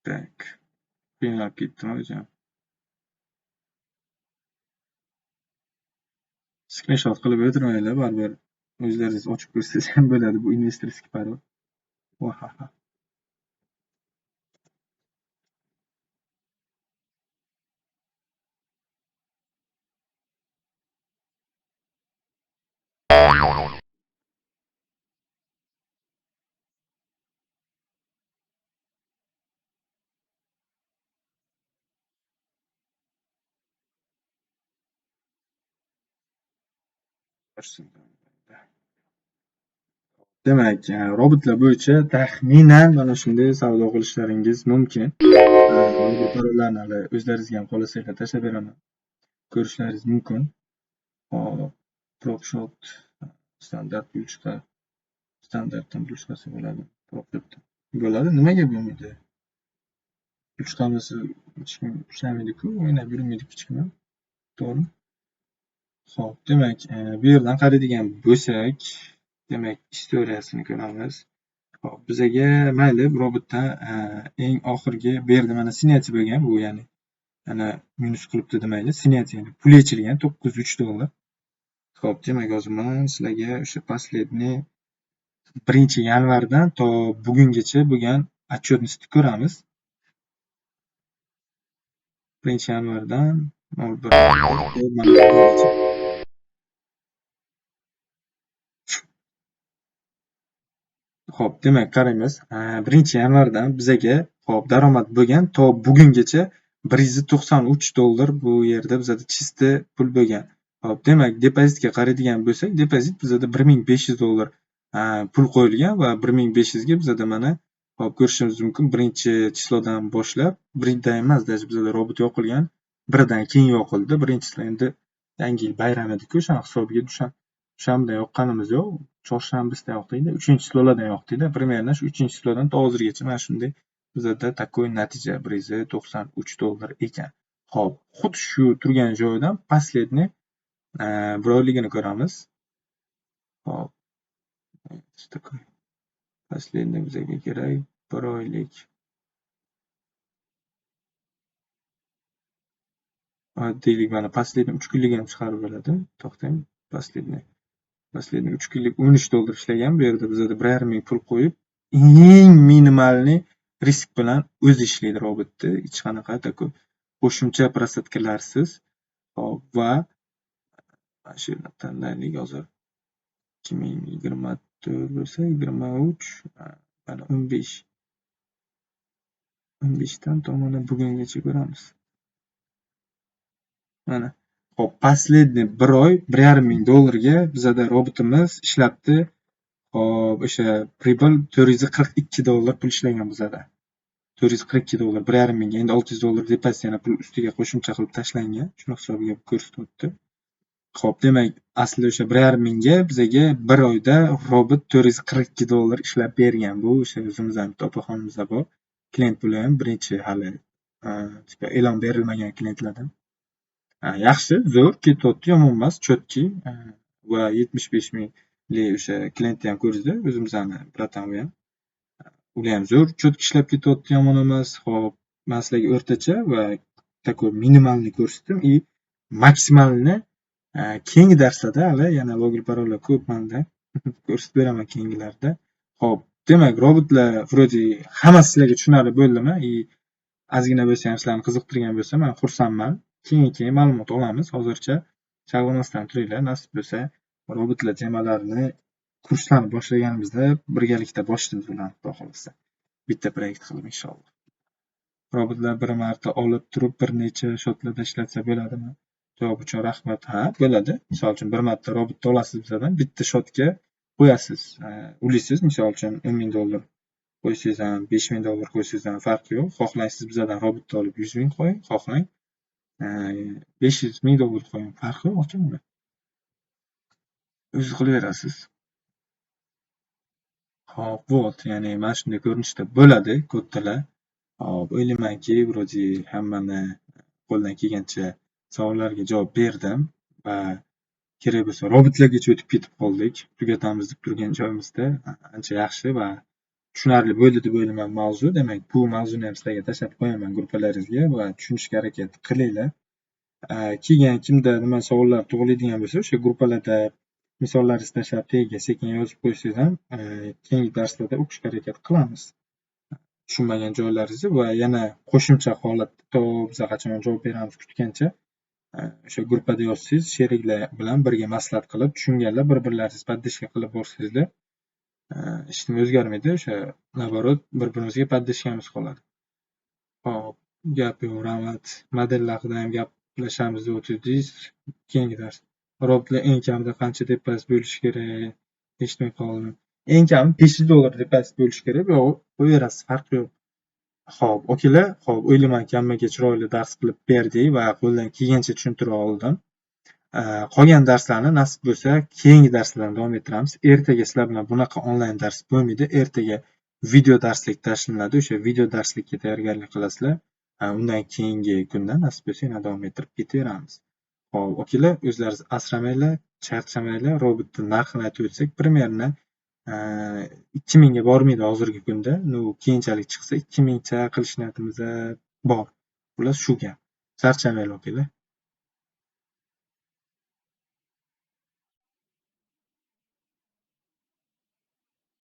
Tak. Qiynalib ketdim o'zim. Screenshot qilib o'tirmanglar, baribir o'zlaringiz ochib ko'rsangiz ham bo'ladi bu investorskiy parol. Wahaha. Demak, robotlar bo'yicha taxminan mana shunday savdo qilishlaringiz mumkin. Parollarni hali o'zlaringizga ham xohlasanglar tashlab beraman. Ko'rishlaringiz mumkin. Hop, prop shot standart pul chiqar. Standartdan pul chiqarsa bo'ladi. Prop shotdan bo'ladi. Nimaga bo'lmaydi? Pul chiqarmasa hech kim ishlamaydi-ku, o'ynab yurmaydi hech kim. To'g'rimi? Xo'p, demak, bu yerdan qaraydigan bo'lsak, demak, istoriyasini ko'ramiz. Xo'p, bizaga mayli robotdan eng oxirgi bu yerda mana снятие bo'lgan, bu ya'ni ana minus qilibdi demayli, снятие ya'ni pul yechilgan 903 dollar. Xo'p, demak, hozir man sizlarga o'sha последний 1-yanvardan to bugungacha bo'lgan отчетностьni ko'ramiz. 1-yanvardan 01 gacha. Xo'p, demak, qaraymiz. 1-yanvardan bizaga, xo'p, daromad bo'lgan to bugungacha $193 bu yerda bizada чисто pul bo'lgan. Xo'p, demak, depozitga qaraydigan bo'lsak, depozit bizada $1500 pul qo'yilgan va 1500 ga bizada mana, hop, ko'rishimiz mumkin, 1-число dan boshlab, birinchidan emas, даже bizada robot yoqilgan, biridan keyin yoqildi. Birinchisi endi Yangi yil bayrami edi-ku, o'shani hisobiga dushanbada yoqqanimiz yo'q, chorshanbasida yoqdikda, 3-число lardan yoqdikda, примерно shu 3-число dan to hozirgacha mana shunday bizada такой natija $193 ekan. Xo'p, xuddi shu turgan joyidan последний bir oyligini ko'ramiz. Xo'p. Такой последний bizaga kerak bir oylik. Deylik, mana последний 3 kunlik ham chiqarib bo'ladi. To'xtang, последний. Последний 3 kunlik $13 ishlagan. Bu yerda bizada 1,5 ming pul qo'yib, eng минимальный risk bilan o'zi ishlaydi robotni. Hech qanaqa такой qo'shimcha просадка larsiz. Hop, va mana shu yerdan tanlaylik hozir. 2024 bo'lsa, 23, mana 15. 15 dan to mana bugungacha ko'ramiz. Mana. Xo'p, последний bir oy 1,5 ming dollarga bizada robotimiz ishlabdi. Xo'p, o'sha прибыль $442 pul ishlagan bizada. $442 1,5 mingga. Endi $600 depozit yana pul ustiga qo'shimcha qilib tashlangan. Shuni hisobiga ko'rsatyapti. Xo'p, demak, aslida o'sha 1,5 mingga bizaga bir oyda robot $442 ishlab bergan. Bu o'sha o'zimizni bitta opaxonimizda bor. Klient bular ham birinchi hali e'lon berilmagan klientlardan. Yaxshi, zo'r ketyapti, yomon emas, чёткий va 75 minglik o'sha klientni ham ko'rdingizda, o'zimizni братан u ham. Ular ham zo'r, чётко ishlab ketyapti, yomon emas. Xo'p, man sizlarga o'rtacha va такой минимальный ko'rsatdim и maksimalni keyingi darslarda, hali yana login parollar ko'p manda, ko'rsatib beraman keyingilarda. Xo'p, demak, robotlar вроде hammasi sizlarga tushunarli bo'ldimi? И ozgina bo'lsa ham sizlarni qiziqtirgan bo'lsa, man xursandman. Keyin ma'lumot olamiz. Hozircha chalg'imasdan turinglar. Nasib bo'lsa, robotlar temalarini kurslarni boshlaganimizda birgalikda boshlaymiz ularni, Xudo xohlasa. Bitta proyekt qilib, inshaalloh. Robotlar bir marta olib turib bir necha счёт larda ishlatsa bo'ladimi? Javob uchun rahmat. Ha, bo'ladi. Misol uchun, bir marta robotni olasiz bizlardan, bitta счёт ga qo'yasiz. Ulaysiz, misol uchun, $10 000 qo'ysangiz ham, $5000 qo'ysangiz ham farqi yo'q. Xohlang, siz bizlardan robotni olib 100 000 qo'ying, xohlang, $500 000 qo'ying. Farqi yo'q aka uni. O'zingiz qilaverasiz. Hop, вот, ya'ni mana shunday ko'rinishda bo'ladi kattalar. Hop, o'ylaymanki, вроде hammani qo'ldan kelgancha savollarga javob berdim va kerak bo'lsa robotlargacha o'tib ketib qoldik. Tugatamiz deb turgan joyimizda ancha yaxshi va tushunarli bo'ldi deb o'ylayman mavzu. Demak, bu mavzuni ham sizlarga tashlab qo'yaman gruppalaringizga va tushunishga harakat qilinglar. Keyin kimda nima savollar tug'iladigan bo'lsa, o'sha gruppalarda misollaringizni tashlab, tagiga sekin yozib qo'ysangiz ham, keyingi darslarda o'qishga harakat qilamiz. Tushunmagan joylaringizni va yana qo'shimcha holatda to biza qachon javob beramiz kutgancha, o'sha gruppada yozsangiz, sheriklar bilan birga maslahat qilib, tushunganlar bir-birlaringizni поддержка qilib borsangizlar, hech nima o'zgarmaydi. O'sha наоборот bir-birimizga поддержка miz qoladi. Hop, gap yo'q, rahmat. Modellar haqida ham gaplashamiz deb o'tirdingiz. Keyingi dars. Robotlar eng kamida qancha depozit bo'lishi kerak? Eshitmay qoldim. Eng kami $500 depozit bo'lishi kerak. Bu yog'i qo'yaverasiz, farqi yo'q. Xo'p, okalar, xo'p, o'ylaymanki, hammaga chiroyli dars qilib berdik va qo'ldan kelgancha tushuntira oldim. Qolgan darslarni nasib bo'lsa, keyingi darslardan davom ettiramiz. Ertaga sizlar bilan bunaqa onlayn dars bo'lmaydi. Ertaga video darslik tashlanadi. O'sha video darslikka tayyorgarlik qilasizlar. Undan keyingi kunda nasib bo'lsa yana davom ettirib ketaveramiz. Xo'p, okalar, o'zlaringiz asramanglar, charchamanglar. Robotni narxini aytib o'tsak, примерно 2000 ga bormaydi hozirgi kunda. Ну, keyinchalik chiqsa 2000 cha qilish niyatimiz bor. Xullas, shu gap. Charchamanglar, okalar.